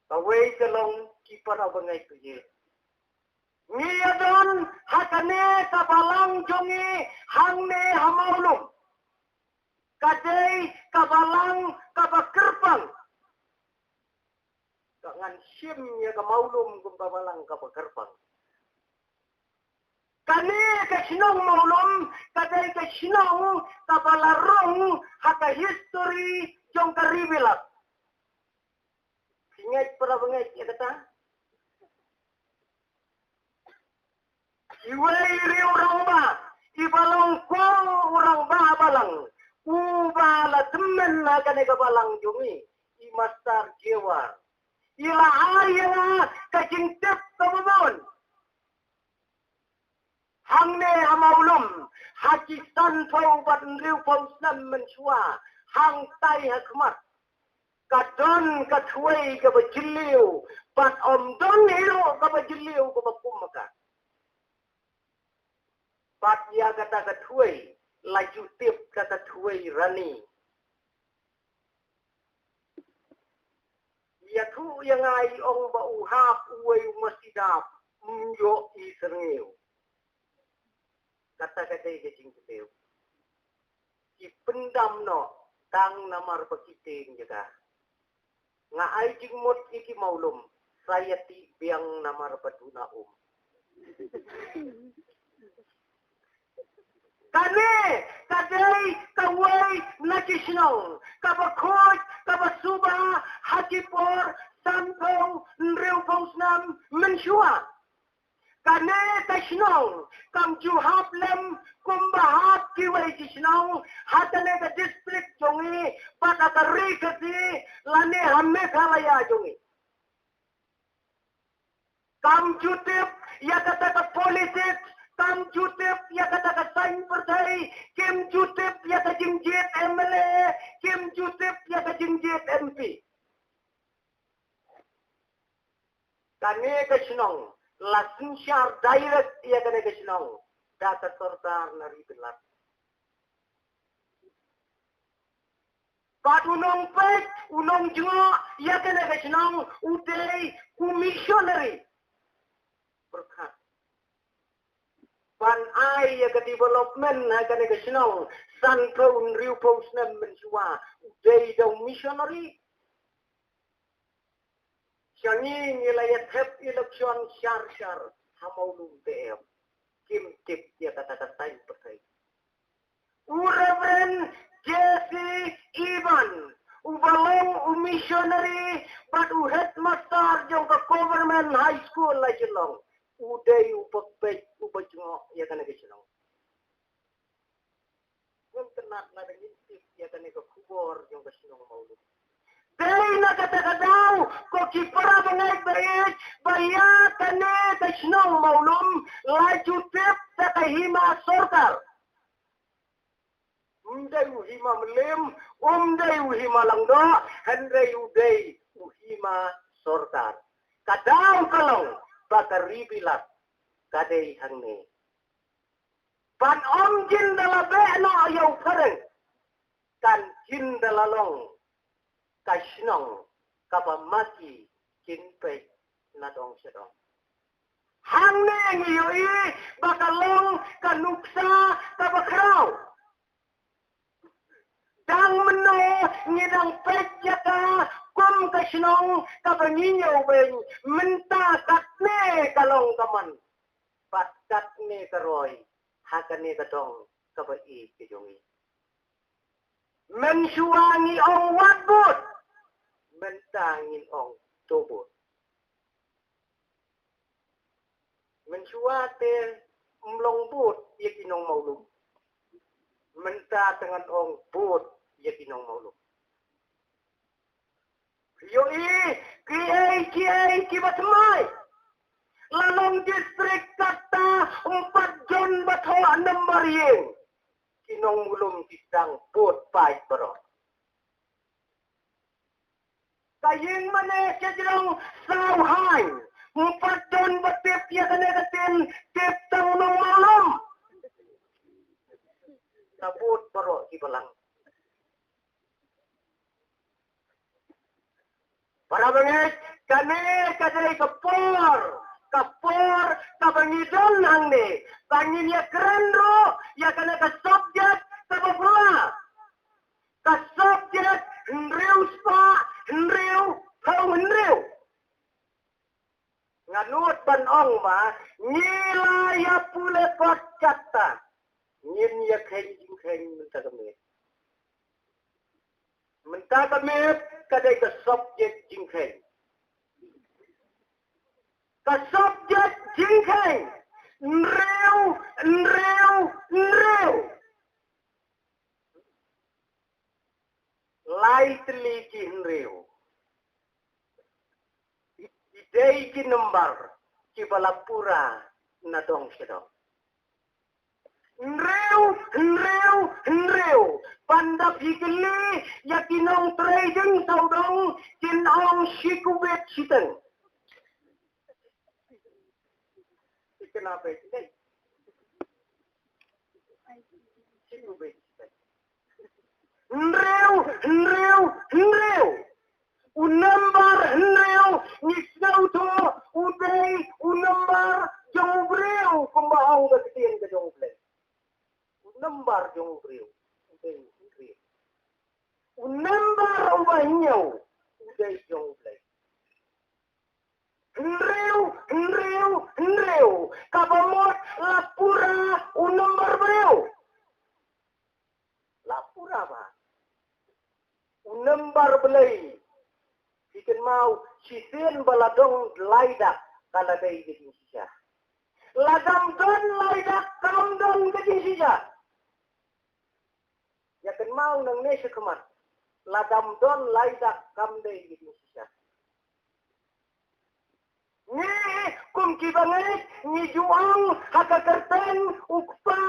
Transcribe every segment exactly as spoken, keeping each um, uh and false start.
Kawei ka long ki para bangeit ba ïeit. Ngi ïa don ha kane ka balang jong ngi hangne ha Mawlum. Ka dei ka balang kaba kyrpang. Ka ngan shim ïa ka Mawlum kum ka balang kaba kyrpang. Kane ka shnong Mawlum ka dei ka shnong kaba la rung ha ka history jong ka Ri Bilat. Phi ngeit para bangeit ïa kata? Iwei i rangbah, iba long kong u rangbah balang, uba la tymmen ha kane ka balang jong ngi, i Master Jewar. I la ai ïa nga ka jingtip kaba bun. Hangne ha Mawlum, ha ki sanphew bad hynriewphew snem mynshuwa, hangtai ha khmat, ka don ka thwei kaba jylliew, bad ym don hi ruh kaba jylliew kaba kum ka. Bad ïa kata ka thwei la ju tip ka ka thwei Rani. Ïathuh ïa nga, i ong ba u hap uwei u masi dap, ym ïoh i syrngiew. Kata ka dei ka jingkyntiew. Ki pyndam noh tang namar ba ki tieng jaka. Nga ai jingmut ïa ki Mawlum, sa ïa tih biang namar ba duna um. Kane ka dei kawei na ki shnong kaba khuid kaba suba ha ki por sanphew hynriewphew snem mynshuwa. Kane ka shnong kam ju hap lem kumba hap kiwei ki shnong ha kane ka district jong ngi, bad ha ka Ri Khasi lane ha Meghalaya jong ngi. Kam ju tip ïa kata ka politics, kam ju tip ïa kata ka saiñ pyrthei, kim ju tip ïa ka jingjied M L A, kim ju tip ïa ka jingjied M P. Kane ka shnong la synshar direct ïa kane ka shnong da ka sorkar na Ri Bilat. Bad u nongpeit, u nongjngoh ïa kane ka shnong u dei u missionary. Pyrkhat, ban ai ïa ka development ha kane ka shnong sanphew hynriewphew snem mynshuwa, u dei da u missionary. Sha ngi, ngi la ïa thep election shar shar ha Mawlum te em. Kim tip ïa kata ka saiñ pyrthei. U Reverend J C Eban, uba long u missionary bad u headmaster jong ka Government High School la Shillong, u dei uba peit, uba jngoh ïa kane ka shnong. Ngam tnat lada ngin tip ïa kane ka khubor jong ka shnong Mawlum. Dei na kata ka daw, ko ki para bangeit ba ïeit, ba ïa kane ka shnong Mawlum la ju tip da ka hima sorkar. Um dei u hima Mylliem, um dei u hima Lyngdoh, hynrei u dei u hima sorkar. Ka daw ka long ba ka Ri Bilat ka dei hangne. Ban ym jin da la beh noh ïa u phareng, kan jin da la long ka shnong kaba ma ki kin peit na dong sha dong. Hangne ngi ïohi ba ka long ka nuksa kaba khraw. Dang mynno ngi dang peit ïa ka kum ka shnong kaba ngi ñiew beiñ, mynta katne ka long ka man. Bad katne ka roi ha kane ka dong kaba ïeit ka jong ngi. Mynshuwa ngi ong wat bud, mynta ngin ong to bud. Mynshuwa te ym long bud ïa ki nong Mawlum, mynta te ngan ong bud ïa ki nong Mawlum. Ïohi, kiei kiei kiba thymmai. La long district kata, ym pat don ba thoh number ïing. Ki nong Mawlum ki dang bud paid baroh. Ka ïing mane ka jrong saw haiñ, ym pat don ba tip ïa kane ka tin, tip tang u nong Mawlum. Ka bud baroh ki balang. Para bangeit, Kane ka dei ka por, ka por kaba ngi don hangne ba ngin ïa kren ruh ïa kane ka subject kaba pura. Ka subject hynriew spah hynriew phew hynriew. Nga nud ban ong ba ngi la ïa pule kot kata. Ngin ïa kheiñ jingkheiñ mynta ka miet. Mynta ka miet ka dei ka subject jingkheiñ. Ka subject jingkheiñ. Hynriew, hynriew, hynriew. Lai tylli ki hynriew. Ki dei ki nombar kiba la pura na dong sha dong. Hynriew, hynriew, hynriew. Ban da phi kylli ïa ki nongtrei ding sawdong, kin ong shi kubit shiteng. Kena beit, eh. Shi kubit shiteng. Hynriew, hynriew, hynriew. U nombar hynriew ngi sngewthuh u dei u nombar jong u briew, kumba ong ka ktien ka jong U Blei. U nombar jong u briew u dei hynriew. U nombar uba hynñiew u dei jong U Blei. Hynriew, hynriew, hynriew. Kaba mut la pura u nombar briew. La pura ba u nombar Blei. Phi kynmaw shisien ba la don lai dak ka la dei ka jingshisha. La dam don lai dak kam don ka jingshisha. Ïa kynmaw nangne sha khmat. La dam don lai dak kam dei ka jingshisha. Ngi kum ki bangeit ngi ju ong ha ka kyrteng U Kpa,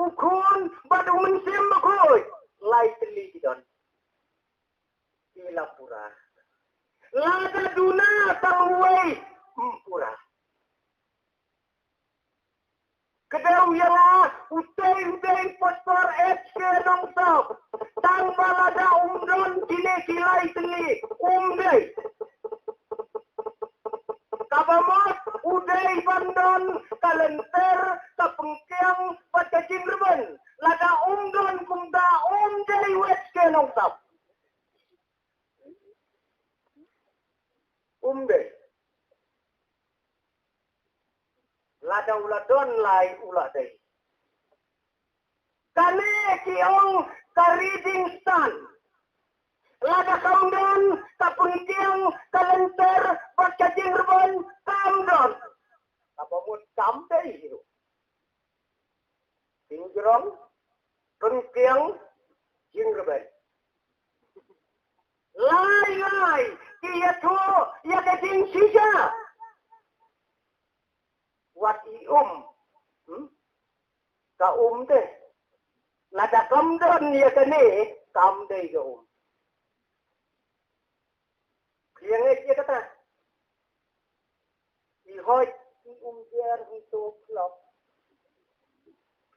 U Khun bad U Mynsiem Bakhuid. Lai tylli ki don. Ki la pura. Lada duna tang uwei ym pura. Kdew ïa nga utei utei Pastor H K Nongsop. Tang ba lada um don kine ki lai tylli um dei. Kaba mut u dei ban don ka lynter, ka pynkiang bad ka jingrben. Lada um don kumta um dei u H K Nongsop. Um dei. Lada u la don lai u la dei. Kane ki ong ka reading stand. Lada kam don ka pynkiang, ka lynter bad ka jingrben, kam don. Kaba mut kam dei hi ruh. Pynjrong, pynkiang, jingrben. Lai lai ki ïathuh ïa ka jingshisha. Wat i um. Hmm? Ka um te. Lada kam don ïa kane kam dei ka um. Phi ïa ngeit ïa kata. I hoi i um jer i to klop.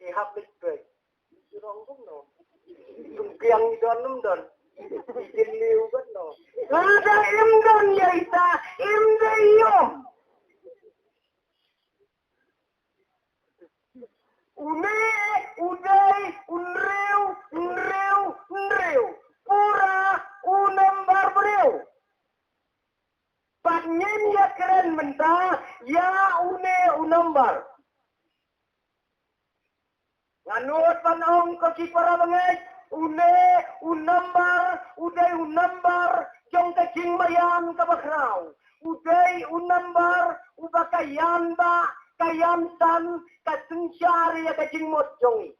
I hap lik pek. I rong kumno. Pynkiang i don ym don. I jin liu kumno. Lada im don ïa ita im dei i um. Une u dei u hynriew, hynriew, hynriew. Pura u nombar briew. Bad ngin ïa kren mynta ïa une u nombar. Nga nud ban ong ko ki para bangeit, une u nombar u dei u nombar jong ka jingmaïan kaba khraw. U dei u nombar uba ka ïan ba ka ïan san, ka synshar ïa ka jingmut jong ngi.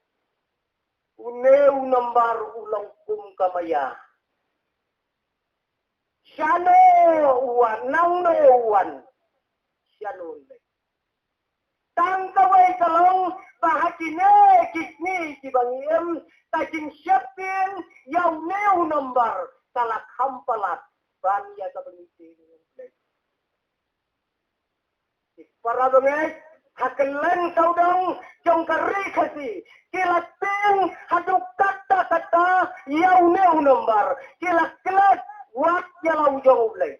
Une u nombar u long kum ka maïa. Shano u wan, nangno u wan? Shano u leit? Tang kawei ka long ba ha kine ki sngi kiba ngi im, ka jingsheptieng ïa une u nombar ka la kham palat ban ïa kaba ngi tieng ïa U Blei. Ki para bangeit, ha kylleng sawdong jong ka ri Khasi ki la tieng haduh katta katta ïa une u nombar, ki la klet wat ïa la u jong U Blei.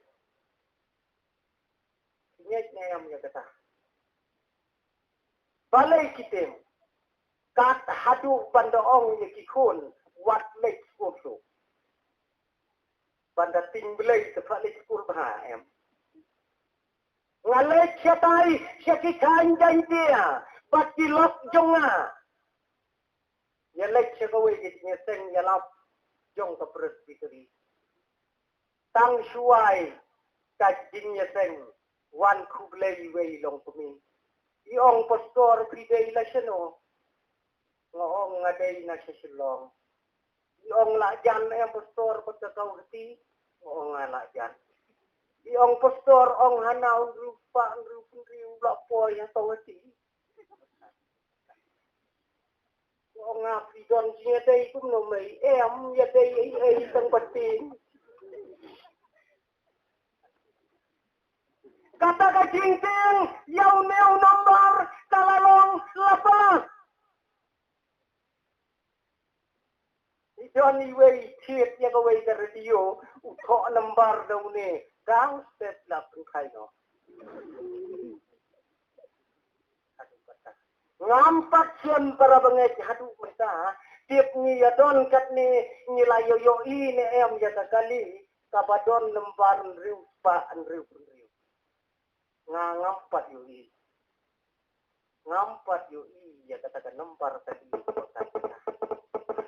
Ngeit ne em ïa kata? Balei ki tieng? Kat haduh ban da ong ïa ki khun, wat leit skul shuh. Ban da tieng Blei te pat leit skul bha em. Nga leit shatai sha ki thaiñ Jaiñtia bad ki lok jong nga. Ïa leit sha kawei ka jingïaseng ïalap jong ka Presbytery. Tang shuwa ka jingïaseng wan khublei iwei i longkmie. I ong, "Pastor, phi dei la shano?" Nga ong, "Nga dei na sha Shillong." I ong, "La jan em Pastor, bad ka Kawhati?" Nga ong, "Nga la jan." I ong, "Pastor, ong hana u hynriew spah hynriew phew hynriew la poi ha Kawhati." Nga ong, "Phi don jingïadei kumno mei?" Em, ïadei ei ei tang ba tieng. Kata ka jingtieng ïa une u nombar ka la long la palat. I don iwei i thied ïa kawei ka radio, u thoh nombar da une, dang step la pynkhai noh. Ngam pat shem para bangeit haduh mynta, tip ngi ïa don katne, ngi la ïoh ïohi ne em ïa ka kali kaba don nombar hynriew spah hynriew hynriew. Nga ngam pat ïohi. Ngam pat ïohi ïa kata ka nombar kali.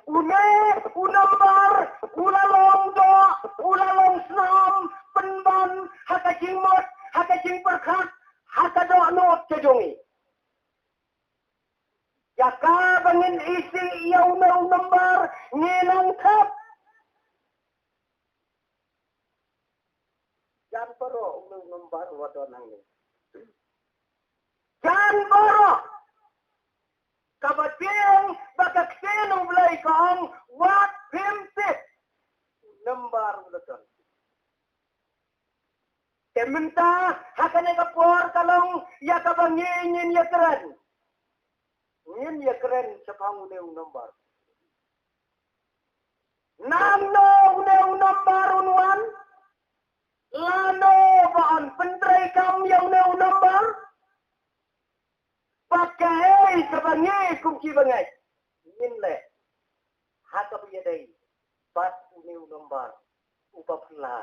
Une u nombar u la long doh, u la long snam, pynban ha ka jingmut, ha ka jingpyrkhat, ha ka dohnud ka jong ngi. Ïa kaba ngin isih ïa une u nombar ngi nang thep. Jan baroh une u nombar u la don hangne. Jan baroh. Kaba tieng ba ka ktien U Blei ka ong, wat phim tip. U nombar u la don. Te mynta ha kane ka por ka long ïa kaba ngi ngin ïakren. Ngin ïakren shaphang une u nombar. Nangno une u nombar un wan? Lano ba yn pyntreikam ïa une u nombar? Bad kaei kaba ngi kum ki bangeit ngin leh ha kaba ïadei bad une u nombar uba phylla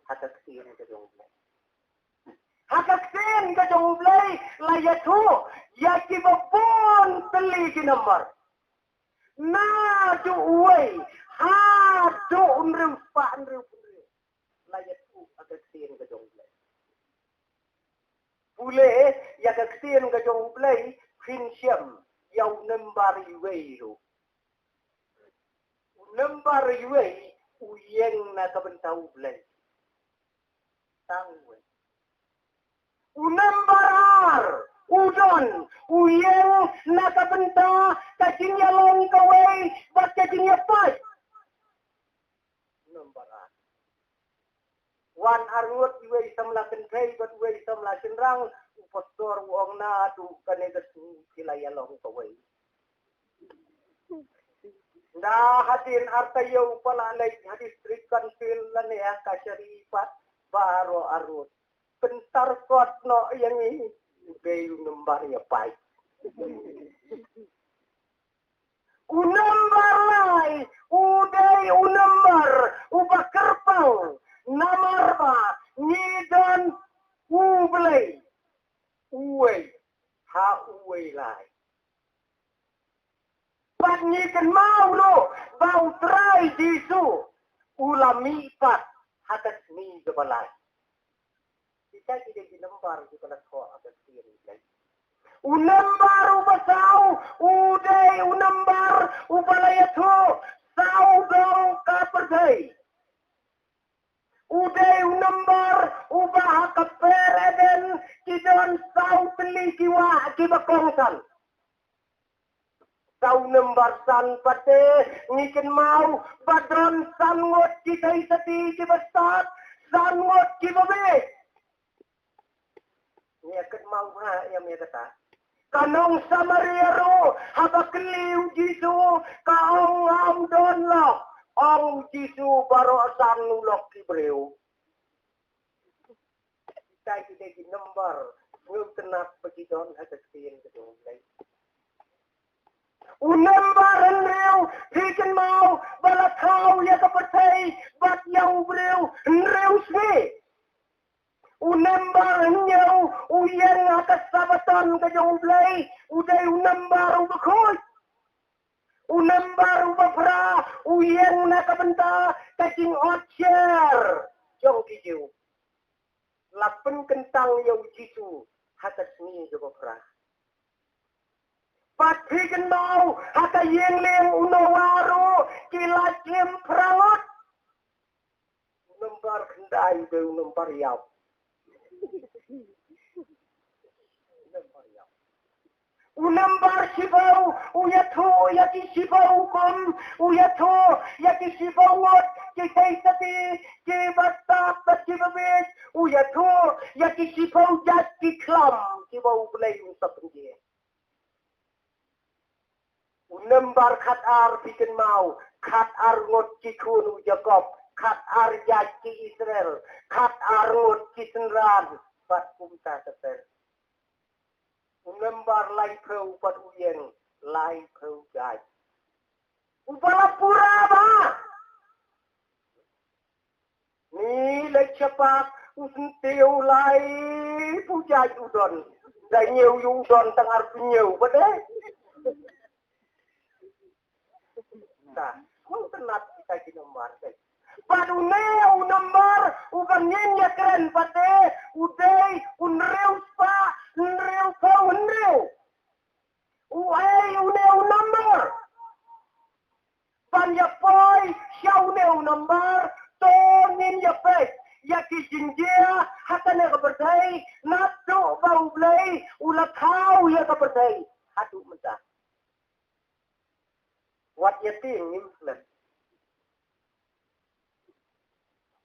ha ka ktien ka jong U Blei? Ha ka ktien ka jong U Blei la ïathuh ïa kiba bun tylli ki nombar. Naduh uwei haduh hynriew spah hynriew phew hynriew. La ïathuh ha ka ktien ka jong U Blei. Pule ïa ka ktien ka jong U Blei, phin shem ïa u nombar uwei ruh. U nombar uwei u ïeng na ka bynta U Blei. Tang uwei. U nombar ar u don u ïeng na ka bynta ka jingïalong kawei bad ka jingïapait. Nombar ar. Wan arngut, iwei samla kynthei bad iwei samla shynrang. U pastor u ong, naduh kane ka sngi ki la ïalong kawei. Nda hadien ar taïew pat la leit ha district council lane ha kashari pat, baroh arngut pyntar kot noh ïa ngi. U dei u nombar ïapait. U nombar lai u dei u nombar uba kyrpang, namar ba ngi don U Blei uwei ha uwei lai. Bad ngi kynmaw ruh ba U Trai Jisu u la mih pat ha ka sngi kaba lai. Kita ki dei ki nombar kiba la thoh ha ka ktien U Blei. U nombar uba saw u dei u nombar uba la ïathuh saw dong ka pyrthei. U dei u nombar uba ha ka per Eden ki don saw tylli ki wah kiba kongsan. Saw nombar san pat te ngi kynmaw ba don san ngut ki theisotti kiba stad, san ngut kiba bieit. Ngi ïa kynmaw bha ïa me kata. Ka nong Samaria ruh haba kylli u Jisu, ka ong, ngam don lok. Ong u Jisu, baroh san u lok ki briew. kita ki dei ki nombar sngewtynnat ba ki don ha ka ktien ka jong U Blei. U nombar hynriew, phi kynmaw ba la thaw ïa ka pyrthei bad ïa u briew hynriew sngi. U nombar hynñiew, u ïeng ha ka Sabaton ka jong U Blei, u dei u nombar uba khuid. U nombar uba phra, u ïeng na ka bynta ka jingot sher jong ki Jiw. La pynkyntang ïa u Jisu ha ka sngi kaba phra. Bad phi kynmaw, ha ka ïing lieng u Noah ruh ki la im phra ngut. U nombar khyndai u dei u nombar ïap. U nombar shiphew, u ïathuh ïa ki shiphew hukum, u ïathuh ïa ki shiphew ngut, ki kei sati, ki bastad bad ki babieit, u ïathuh ïa ki shiphew jait ki khlam kiba U Blei un sa pynjia. U nombar khatar, phi kynmaw, khatar ngut ki khun u Jakob, khatar jait ki Israel, khatar ngut ki synran, bad kumta ter ter. U nombar laiphew pat u ïeng, laiphew jait. Uba la pura bha. Ni leit shaphang u syntiew, laiphew jait u don. Da ñiew ïa u don tang arphew ñiew pat eh. Nah, sngewtynnat kita ki nombar dei. Bad une u nombar uba ngin ïakren pat eh, u dei u hynriew spah hynriewphew hynriew. U ei une u nombar? Ban ïa poi sha une u nombar, to ngin ïa peit ïa ki jingjia ha kane ka pyrthei, naduh ba U Blei u la thaw ïa ka pyrthei haduh mynta. Wat ïa tieng ngim klet.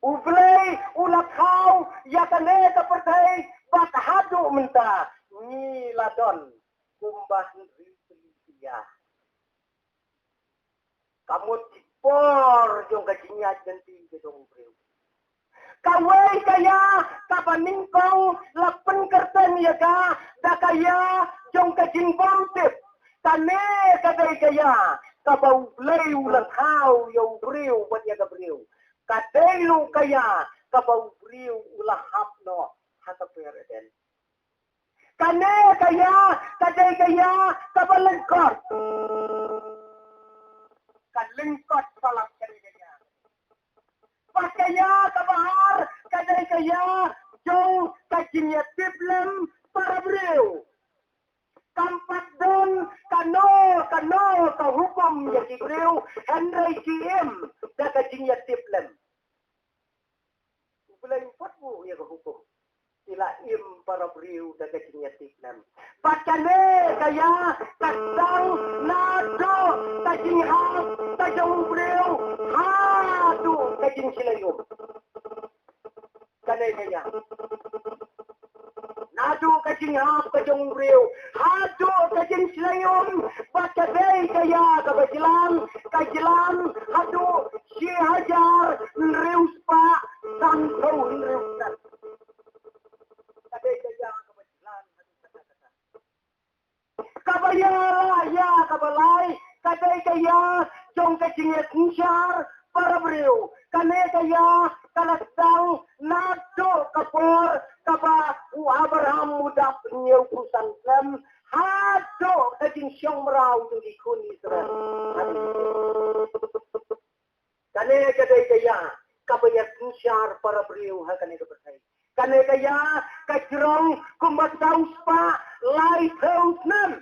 U Blei u la thaw ïa kane ka pyrthei bad haduh mynta ngi la don kumba hynriew tylli ki ïa. Ka mut ki por jong ka jingïaid lynti ka jong u briew. Kawei ka ïa kaba nyngkong la pynkyrteng ïa ka da ka ïa jong ka jingbymtip. Kane ka dei ka ïa kaba U Blei u la thaw ïa u briew bad ïa ka briew. Ka dei ruh ka ïa kaba u briew u la hap noh ha ka per Eden. Kane ka ïa ka dei ka ïa kaba lyngkot. Ka lyngkot palat kane ka ïa. Bad ka ïa kaba ar ka dei ka ïa jong ka jingïatiplem para briew. Kam pat don kano kano ka hukum ïa ki briew, hynrei ki im da ka jingïatiplem. U Blei u pat buh ïa ka hukum. Ki la im para briew da ka jingïatiplem. Bad kane ka ïa ka sdang naduh ka jinghap ka jong u briew haduh ka jingshlei um. Kane ka ïa. Naduh ka jinghap ka jong u briew haduh ka jingshlei um, bad ka dei ka ïa kaba jlan, ka jlan haduh shi hajar hynriew spah sanphew hynriew snem. Ka dei ka ïa kaba jlan haduh katta katta. Kaba ïa la ïa kaba lai ka dei ka ïa jong ka jingïasynshar para briew. Kane ka ïa ka la sdang naduh ka por kaba u Abraham u dap hynñiewphew san snem haduh ka jingshong mraw jong ki khun Israel. Kane ka dei ka ïa kaba ïasynshar para briew ha kane ka pyrthei. Kane ka ïa ka jrong kumba saw spah laiphew snem.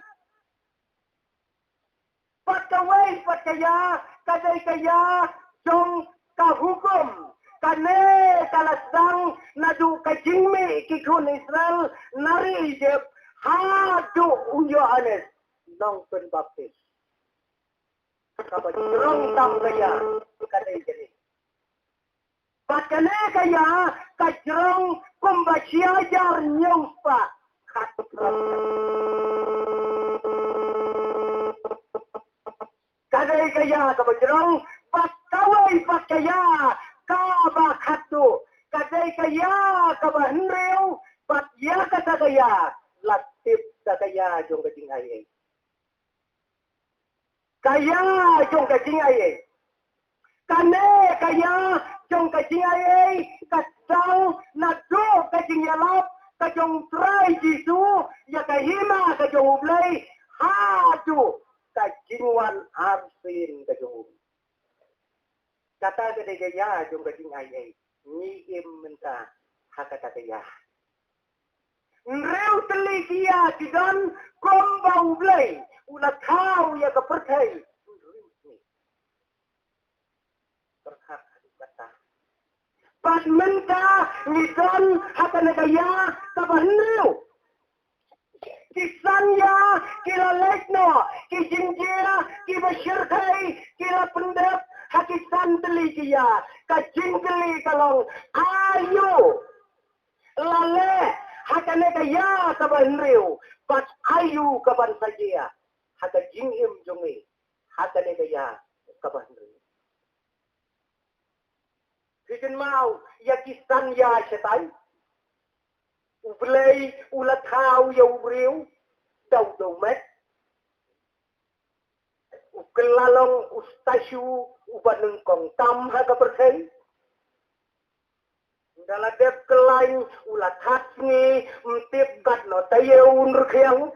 Bad kawei pat ka ïa ka dei ka ïa jong ka hukum. Kane ka la sdang naduh ka jingmih ki khun Israel na ri Ijipt haduh u Ïohannes Nongpynbaptis. Kaba jrong tam ka ïa ka dei kane. Bad kane ka ïa ka jrong kumba shi hajar hynñiew spah khatphra. Ka dei ka ïa kaba jrong, bad kawei pat ka ïa kaba khatduh. Ka dei ka ïa kaba hynriew Bad ïa kata ka ïa la tip da ka ïa jong ka jingai ei. Ka ïa jong ka jingai ei. Kane ka ïa jong ka jingai ei ka sdang naduh ka jingïalap ka jong Trai Jisu ïa ka hima ka jong U Blei haduh ka jingwan arsien ka jong u. Kata ka dei ka ïa jong ka jingai ei. Ngi im mynta ha kata ka ïa. Hynriew tylli ki ïa ki don kumba U Blei u la thaw ïa ka pyrthei. Bad mynta ngi don ha kane ka ïa kaba hynriew. Ki san ïa ki la leit noh, ki jingjia kiba shyrkhei ki la pyndep ha ki san tylli ki ïa. Ka jingkylli ka long, aïu la leh ha kane ka ïa kaba hynriew, bad aïu kaban sa jia ha ka jingim jong ngi ha kane ka ïa kaba hynriew. Phi kynmaw ïa ki san ïa shatai? U Blei u la thaw ïa u briew da u dewmet. U kylla long u statue uba nyngkong tam ha ka pyrthei. Ynda la dep kylla u la thad sngi, ym tip katno taïew un rkhiang.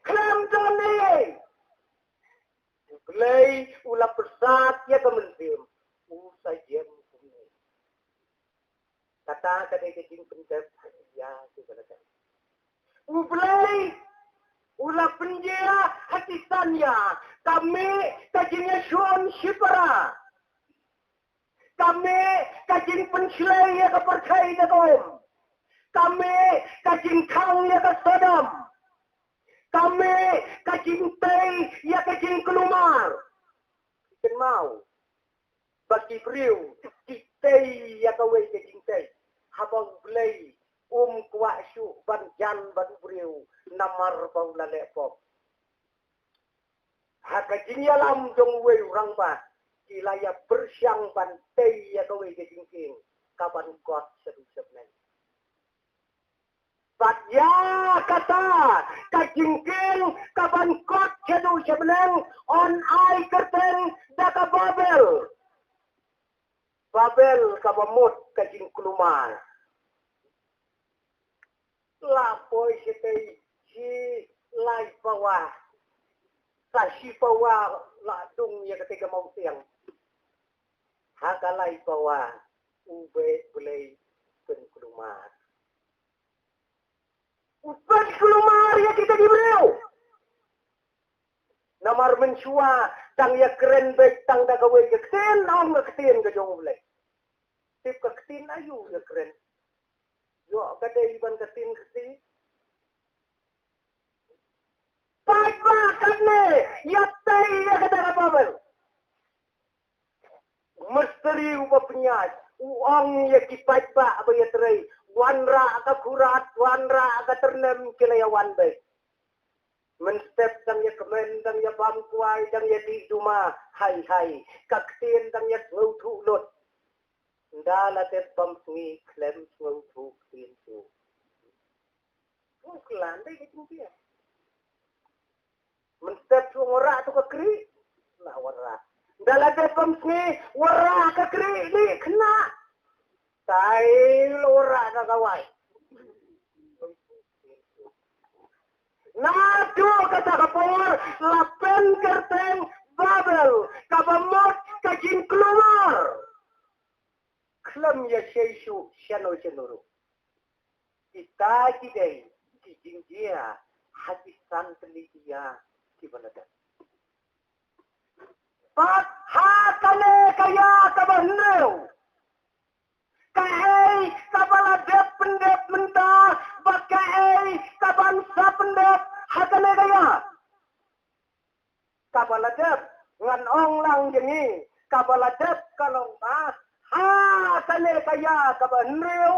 Khlem don ei. U Blei u la pyrsad ïa ka mynsiem, u sa jem kumne. Kata ka dei ka jingpyndep ha ki ïa kiba la dep. U Blei u la pynjia ha ki san ïa, ka mih ka jingïashun shipara. Ka mih ka jingpynshlei ïa ka pyrthei da ka um. Ka mih ka jingkhang ïa ka Sodom. Ka mih ka jingtei ïa ka jingkulmar. Kynmaw ba ki briew ki tei ïa kawei ka jingtei, haba U Blei um kwah shuh ban jan bad u briew namar ba u la leh pop. Ha ka jingïalam jong uwei u rangbah, ki la ïa pyrshang ban tei ïa kawei ka jingkieng kaban kot shaduh shabneng. Bad ïa kata ka jingkieng kaban kot shaduh shabneng, yn ai kyrteng da ka Babel. Babel kaba mut ka jingkulmar. La poi shatei shi lai pawa. Sa shi pawa la dung ïa katei ka mawsiang. Ha ka lai pawa u Blei, Blei pynkulmar. U pynkulmar ïa kita ki briew. Namar mynshuwa dang ïa kren beit tang da kawei ka ktien, ong ka ktien ka jong U Blei. Tip ka ktien aïu ïa kren? Ïoh ka dei ban ka ktien Khasi. Paidbah katne ïa tei ïa kata ka Babel. Mistri uba pynïaid u ong ïa ki paidbah ba ïatrei, wanrah ka kurat, wanrah ka tyrnem, ki la ïa wan beit. Mynstep dang ïa kmen, dang ïa bam kwai, dang ïa dih duma, hai hai, ka ktien dang ïa sngewthuh lut. Ynda la dep bam sngi khlem sngewthuh ktien shuh. Phi klan dei ka jingpia. Mynstep shu wanrah tu ka kri, la wanrah. Ynda la dep bam sngi, wanrah ka kri ni kena. Tai la wanrah ka kawai. Naduh kata ka por la pynkyntang Babel, kaba mut ka jingkulmar. Khlem ïa shei shuh shano shano ruh. Kita ki dei ki jingjia ha ki san tylli ki ïa kiba la dep. Bad ha kane ka ïa kaba hynriew, kaei kaba la dep pyndep mynta, bad kaei kaban sa pyndep ha kane ka ïa kaba la dep, ngan ong lang ïa ngi, kaba la dep ka long ba ha kane ka ïa kaba hynriew,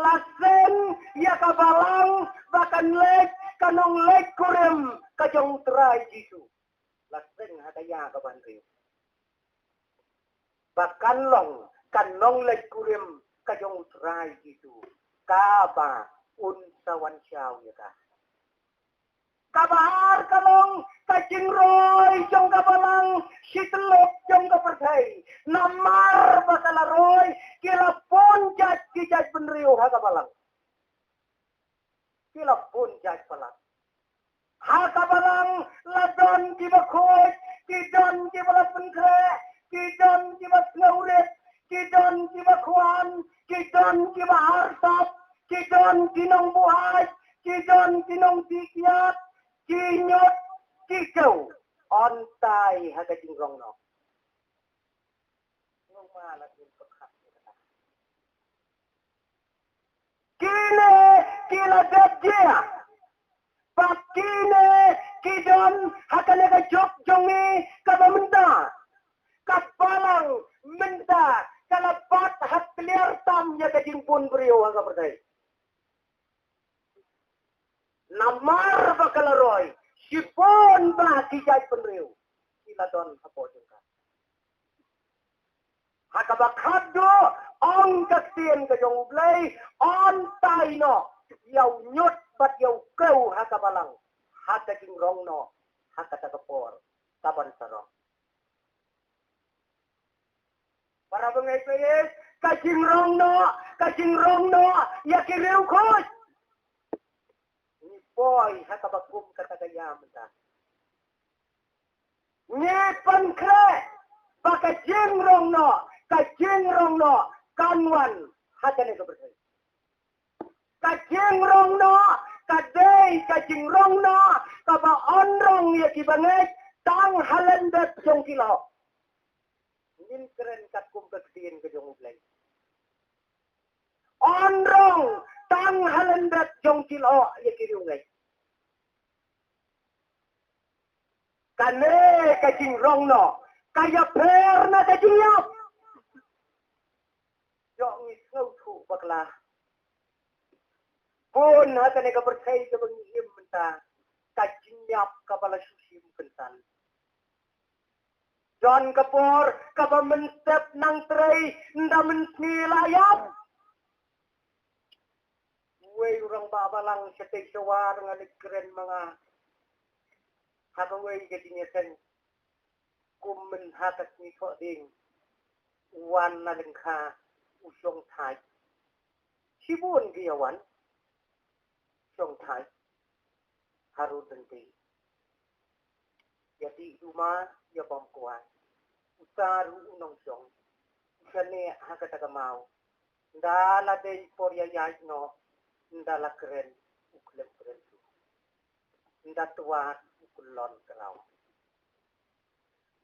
la seng ïa ka balang ba kan leit, ka nongleit kurim ka jong Trai Jisu. La seng ha ka ïa kaba hynriew ba kan long ka nongleit kurim ka jong U Trai Jisu, kaba un sa wan shaw ïa ka. Kaba ar ka long ka jingroi jong ka balang shi tyllup jong ka pyrthei. Namar ba ka la roi, ki la bun jait ki jaitbynriew ha ka balang. Ki la bun jait palat. Ha ka balang la don kiba khuid, ki don kiba la pynkhreh, ki don kiba sngewrit, ki don kiba khwan, ki don kiba arsap, ki don ki nongbuaid, ki don ki nongtihkiad, ki ñiut, ki kew. Yntai ha ka jingrong noh. Kine ki la dep jia. Bad kine ki don ha kane ka juk jong ngi kaba mynta. Ka balang mynta ka la bat ha kliar tam ïa ka jingbun briew ha ka pyrthei. Namar ba ka la roi, shibun bah ki jaitbynriew ki la don hapoh jong ka. Ha kaba khatduh, ong ka ktien ka jong U Blei, yntai noh ïa u ñiut bad ïa u kew ha ka balang, ha ka jingrong noh, ha kata ka por kaban sarong. Para bangeit, ka jingrong noh, ka jingrong noh ïa ki riewkhuid. Ngi poi ha kaba kum kata ka ïa mynta. Ngi pynkhreh ba ka jingrong noh, ka jingrong noh kan wan ha kane ka pyrthei. Ka jingrong noh ka dei ka jingrong noh kaba ynrong ïa ki bangeit tang ha lyndet jong ki lyoh. Ngin kren katkum ka ktien ka jong U Blei. Ynrong tang ha lyndet jong ki lyoh ïa ki riewngeit. Kane ka jingrong noh ka ïapher na ka jingïap. Ïoh ngi sngewthuh bakla. Bun ha kane ka pyrthei kaba ngi im mynta, ka jingïap kaba la shu shim kynsan. Jon ka por kaba mynstep nang trei, ynda mynsngi la ïap. Uwei u rangbah balang shatei shawar nga leit kren ma nga ha kawei ka jingïaseng. Kum mynha ka sngi thoh ding, u wan na lyngkha u shong thait. Shibun ki ïa wan shong thait ha rud lynti. Ïa dih duma, ïa bam kwai. Uta ruh u nongshong u shane ha kata ka maw. Nda la dei por ïa ïaid noh, nda la kren u khlem kren ruh. Nda twat u kyllon kraw.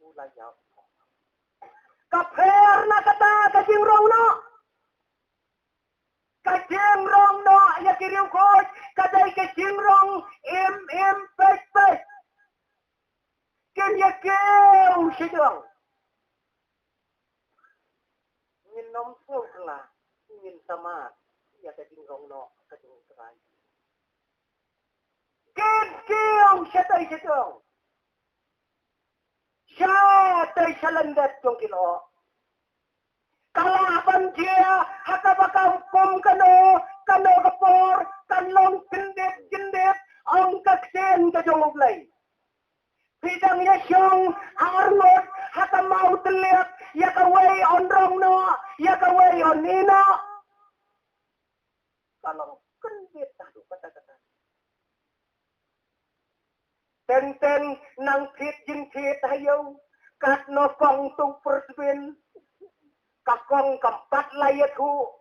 U la ïap. Ka pher na kata ka jingrong noh. Ka jingrong noh ïa ki riewkhuid ka dei ka jingrong im im peit peit. Kin ïa kiew shajrong. Ngin ym sngewkla, ngin sa mad ïa ka jingrong noh ka jong U Trai. Kin kiew shatei shatei. Shatei sha lyndet jong ki lyoh. Ka lah ban jia ha kaba ka hukum kano kano ka por, kan long kyndit kyndit, ong ka ktien ka jong U Blei. Phi dang ïa shong arngut ha ka maw tylliat, ïa kawei yn rong noh, ïa kawei yn ïeh noh. Ka long kyndit haduh katta katta. Teng teng nang thied jingthied ha ïew, katno kong tu pyrsbin, ka kong kam pat la ïathuh.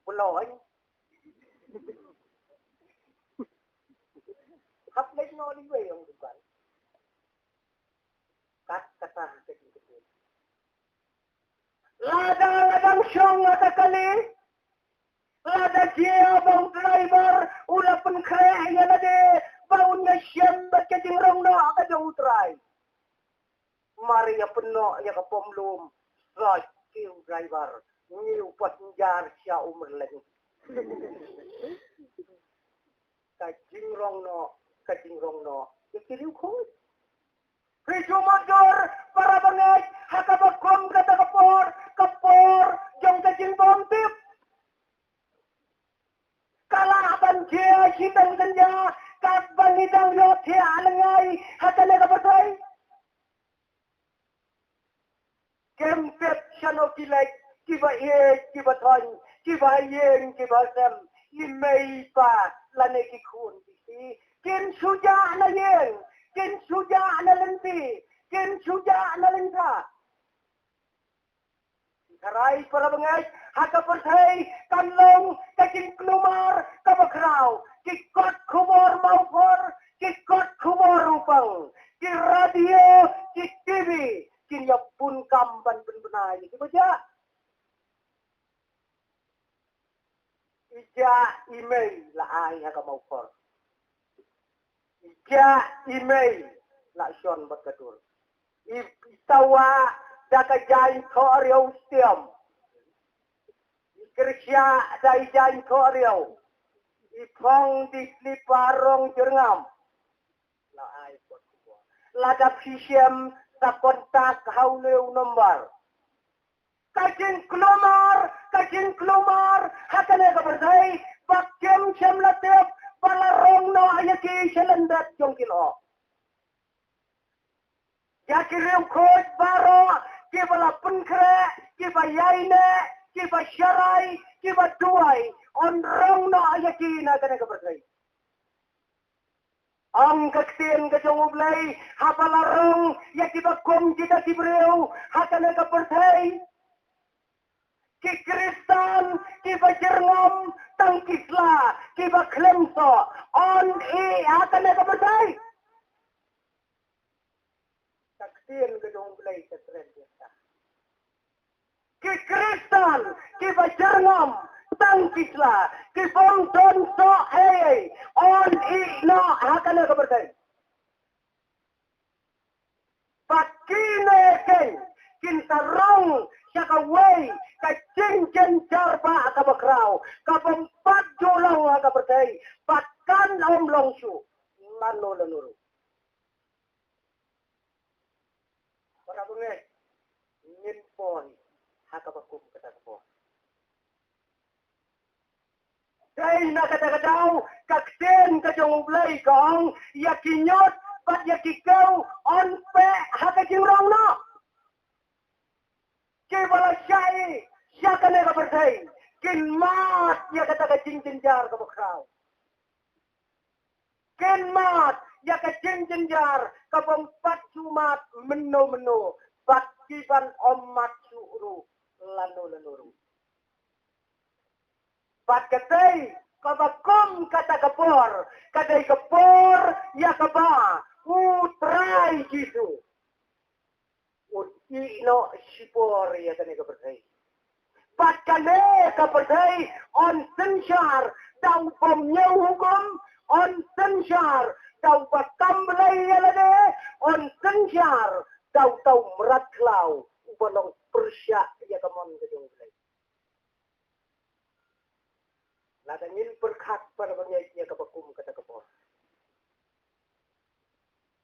Bloin. Hap leit noh liwei ong dukan. Kat kata ha ka jingkynmaw. Lada nga dang shong ha ka kali, lada jia ba u driver u la pynkhreh ïa lade ba un ïashem bad ka jingrong noh ka jong u Trai. Mar ïa pynnoh ïa ka pom lum. Sait ki u driver, ngi u passenger sha u myrleng. Ka jingrong noh, ka jingrong noh ïa ki riewkhuid. Phi shu mutdur para bangeit ha kaba kum kata ka por, ka por jong ka jingbymtip. Ki leit, ki ba ïeit, ki ba thoiñ, ki ba ha ïing, ki ba ha sem, i mei i pa, lane ki khun ki kti, kin shu jah na ïing, kin shu jah na lynti, kin shu jah na lyngkha. Tharai para bangeit, ha ka pyrthei kan long ka jingkulmar kaba khraw, ki kot khubor mawphor, ki kot khubor u pang, ki radio, ki T V, kin ïa bun kam ban pynbna ïa kiba jah. I jah i mei la ai ha ka mawphor. I jah i mei la shon bad ka dur. I, i tawah da ka jaiñ thoh riaw stiam. I kyrshah da i jaiñ thoh riaw. I phong di slipar rong jyrngam. La ai bad ka dur. Lada phi shem sa kontak ha une u nombar. Ka jingkulmar, ka jingkulmar ha kane ka pyrthei, ba kim shym la tip ba la rong noh ïa ki sha lyndet jong ki lyoh. Ïa ki riewkhuid baroh, kiba la pynkhreh, kiba ïaineh, kiba sharai, kiba duwai, yn rong noh ïa ki na kane ka pyrthei. Ong ka ktien ka jong U Blei, haba la rong ïa kiba kum kita ki briew ha kane ka pyrthei, ki Khristan kiba jyrngam tang ki sla, kiba khlem soh, yn ih ha kane ka pyrthei. Ka ktien ka jong U Blei ka kren ïa kata. Ki Khristan kiba jyrngam tang ki sla, ki bym don soh ei ei, yn ih noh ha kane ka pyrthei. Bad kine keiñ kin sa rong sha kawei ka jingjynjar ba kaba khraw, ka bym pat ju long ha ka pyrthei, bad kan ym long shuh lano lano ruh. Para bangeit, ngin poi ha kaba kum kata ka por. Dei na kata ka daw, ka ktien ka jong U Blei ka ong, ïa ki ñiut bad ïa ki kew yn peh ha ka jingrong noh. Kiba la shah ïa kane ka pyrthei kin mad ïa kata ka jingjynjar kaba khraw. Kin mad ïa ka jingjynjar ka bym pat shu mad mynno mynno, bad ki ban ym mad shuh ruh lano lano ruh. Bad katei kaba kum kata ka por, ka dei ka por ïa kaba U Trai Jisu un ïeh noh shipor ïa kane ka pyrthei. Bad kane ka pyrthei yn synshar da u bym ñiew hukum, yn synshar da uba kam blei ïa lade, yn synshar da uta u mrad khlaw uba long pyrshah ïa ka mon ka jong U Blei. Lada ngin pyrkhat para bangeit ïa kaba kum kata ka por,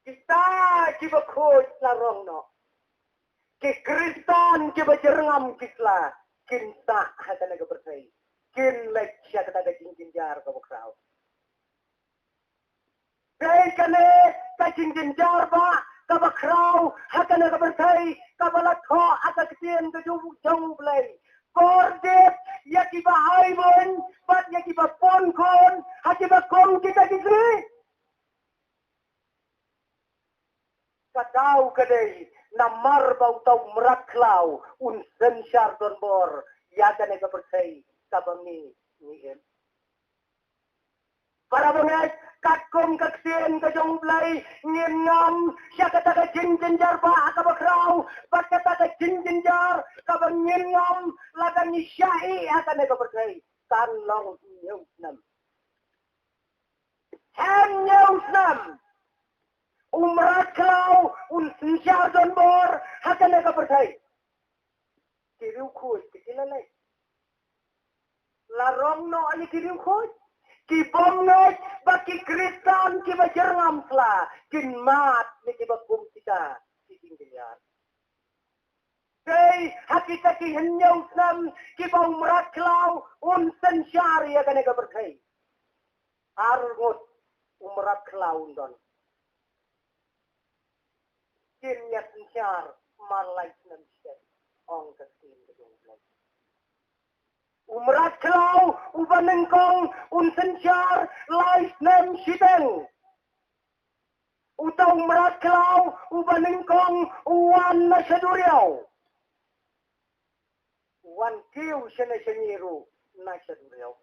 kita kiba khuid la rong noh. Ki Khristan kiba jyrngam ki sla kin sah ha kane ka pyrthei, kin leit sha kata ka jingjynjar kaba khraw. Dei kane ka jingjynjar ba kaba khraw ha kane ka pyrthei, kaba la thoh ha ka ktien ka jong U Blei. Kordit ïa kiba ai bun bad ïa kiba pun khun ha kiba kum kita ki sngi. Ka daw ka dei namar ba uta u mrad khlaw un synshar donbor ïa kane ka pyrthei kaba ngi ngi im. Para bangeit, katkum ka ktien ka jong U Blei ngin ngam sha kata ka jingjynjar ba kaba khraw, bad kata ka jingjynjar kaba ngin ngam lada ngi shah ïa kane ka pyrthei kan long hynñiew snem. Hynñiew snem u mrad khlaw un synshar donbor ha kane ka pyrthei. Ki riewkhuid ki la leit. La rong noh ïa ki riewkhuid. Ki bym ngeit ba ki Khristan kiba jyrngam sla kin mad ïa kiba kum kita ki jingjynjar. Dei ha kita ki hynñiew snem kiba u mrad khlaw un synshar ïa kane ka pyrthei. Ar ngut u mrad khlaw un don. Kin ïa synshar mar lai snem shisien, ong ka ktien ka jong. U mrad khlaw uba nyngkong un synshar lai snem shiteng. Uta u mrad khlaw uba nyngkong u wan na sha duriaw. U wan kiew shane shane ruh na sha duriaw.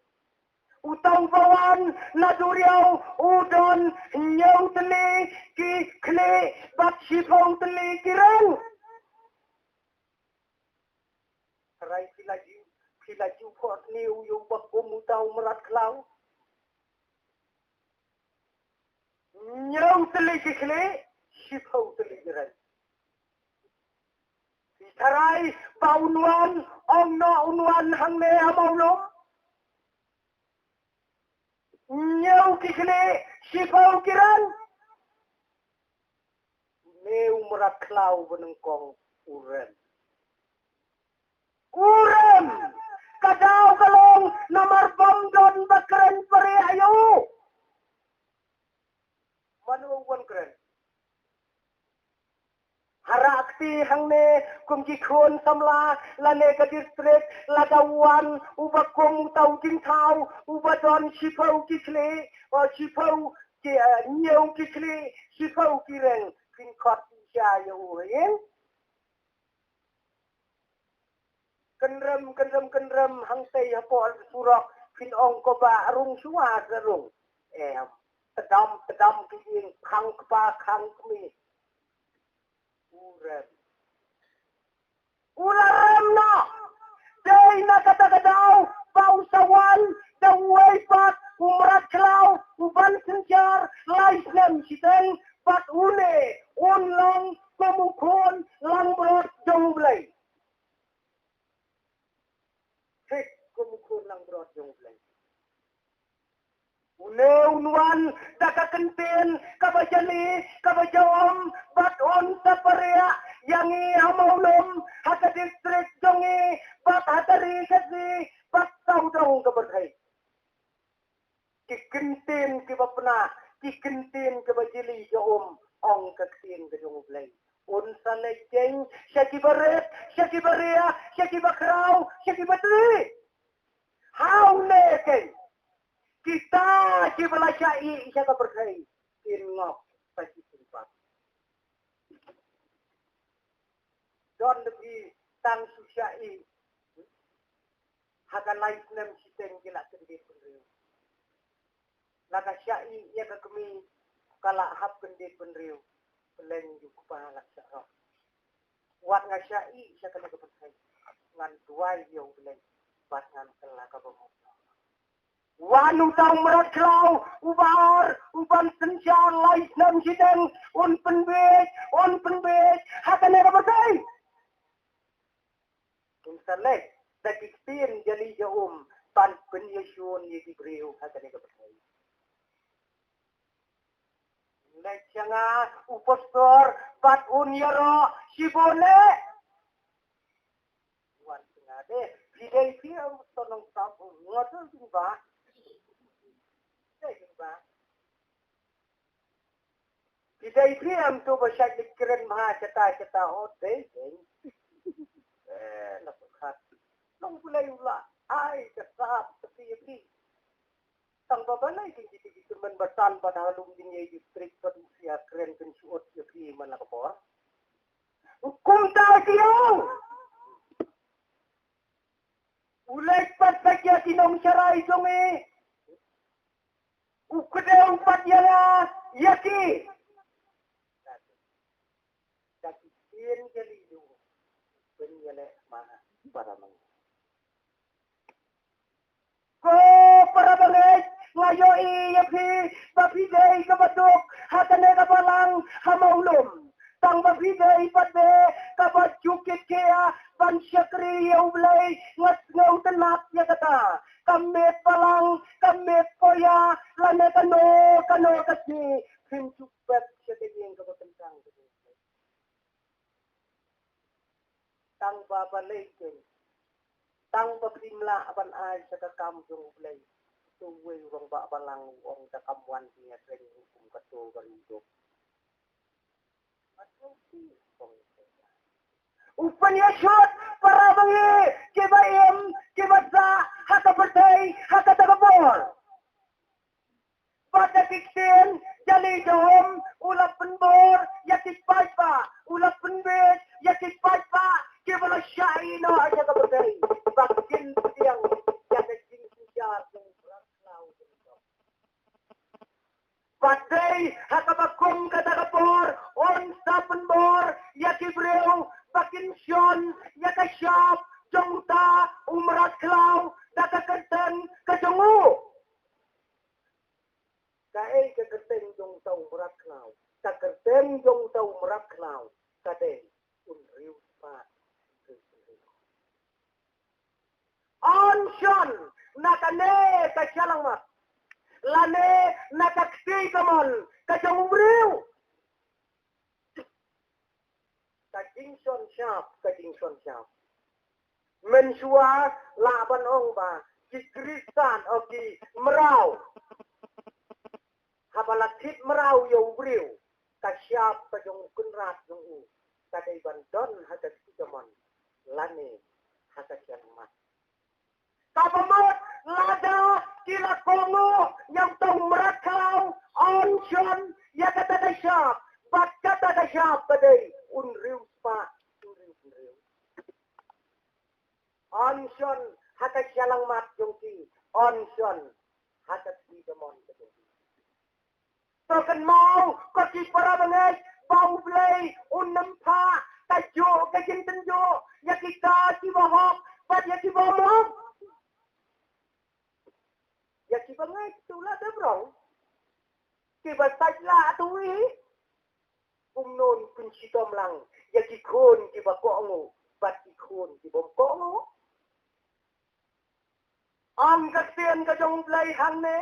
Uta uba wan na duriaw u don hynñiew tylli ki khlieh bad shiphew tylli ki reng. Tharai phi la ju, phi la ju phot ne u ïa uba kum uta u mrad khlaw. Hynñiew tylli ki khlieh, shiphew tylli ki reng. Phi tharai ba un wan, ong noh un wan hangne ha Mawlum. Hynñiew ki khlieh, shiphew ki reng. Une u mrad khlaw ba nyngkong u rem. U rem. Ka daw ka long namar bym don ba kren pyrshah ïa u. Mano u wan kren? Ha rah kti hangne kum ki khun samla lane ka district, lada wan uba kum uta u jingthaw uba don shiphew ki khlieh, o shiphew ki, eh, hynñiew ki khlieh, shiphew ki reng, phin khot shisha ïa u, ïeng. Kynrem, kynrem, kynrem hangtei hapoh surok, phin ong ko ba rung shuwa ka rung. Em, tdam, tdam ki ïing, khang kpa, khang kmie. U rem. U la rem noh. Dei na kata ka daw ba u sa wan da uwei pat u mrad khlaw uban synshar lai snem shiteng, bad une un long kum u khun langbrot jong U Blei. Thik kum u khun langbrot jong U Blei. Une un wan da ka kyntien kaba jali, kaba jahum, bad un sa pyrshah ïa ngi ha Mawlum, ha ka district jong ngi, bad ha ka ri Khasi, bad sawdong ka pyrthei. Ki kyntien kiba pynah, ki kyntien kiba jali jahum, ong ka ktien ka jong U Blei. Un sa leit jeng sha kiba rit, sha kiba riah, sha kiba khraw, sha kiba tih. Ha une keiñ kita kiba la shah ïeh sha ka pyrthei kin ngop sa ki sympat. Don de phi tang shu shah ïeh ha ka lai snem shiteng ki la kyndit bynriew. La ka shah ïeh ïa ka kmie ka la hap kyndit bynriew. Pleng ïa u kpa la shah rong. Wat nga shah ïeh sha kane ka pyrthei ngan duwai ïa U Blei bad ngan kylla kaba mut. Wan uta u mrad khlaw uba ar uban synshar lai snem shiteng, un pynbiej, un pynbiej ha kane ka pyrthei. Un sa leit da ki ktien jali jahum ban pynïashun ïa ki briew ha kane ka pyrthei. Leit sha nga u pastor bad un ïaroh shibun eh. Wan sha nga de, phi dei phi em to nongtap, nga to jingbah. Dei jingbah. Phi dei phi em to ba shait leit kren bha shata shata, oh dei dei. Eh, la pyrkhat. Long Blei u la ai ka sap ka phi phi. Tang ba balei ki ki ki ki men ba tan ba da lum ding ïa district ba du sia kren ken shuot ïa phi man la ka por. Kumta ki ong. U leit pat sa ïa ki nong sharai jong i. U kdew pat ïa la ïa ki. Ka ki kien jali du. Ben ïa le ma para mang. Ko para bangeit, nga ïohi ïa phi ba phi dei kaba duk ha kane ka balang ha Mawlum. Tang ba phi dei pat de kaba ju kit khia ban shakri ïa U Blei, nga sngewtynnat ïa kata. Ka miet balang, ka miet poia, lane kano kano ka sngi, phim ju pep sha ka ïing kaba kyntang ka jong U Blei. Tang ba balei keiñ. Tang ba phim lah ban ai sha ka kam jong U Blei. To uwei u rangbah balang u ong da kam wan ki ïa kren hukum kato ba ri u duk. U pynïashut para bangeit kiba im kiba sah briew ba kin shon ïa ka shap jong uta u mrad khlaw da ka kyrteng ka jong u. Kaei ka kyrteng jong uta u mrad khlaw? Ka kyrteng jong uta u mrad khlaw ka dei un riewspah. Yn shon na kane ka shyllangmat lane na ka kti kamon ka jong u briew. Ka jingshon shap, ka jingshon shap. Mynshuwa lah ban ong ba ki Khristan, o ki mraw, haba la thied mraw ïa u briew, ka shap ka jong u kynrad jong u ka dei ban don ha ka kti kamon lane ha ka shyllangmat. Kaba mut lada ki la kohnguh ïa uta u mrad khlaw, yn shon ïa kata ka shap, bad kata ka shap ka dei un riewspah, un riewspah. Yn shon ha ka shyllangmat jong ki, yn shon ha ka kti kamon ka jong ki. To kynmaw ko ki para bangeit ba U Blei un ym phah kajuh ka jingtynjuh ïa kita kiba hok bad ïa kiba ym hok. Ïa kiba ngeit to la dep rong. Kiba sait la to i. Kumno un pynshitom lang ïa ki khun kiba kohnguh bad ki khun kiba ym kohnguh. Ong ka ktien ka jong U Blei hangne,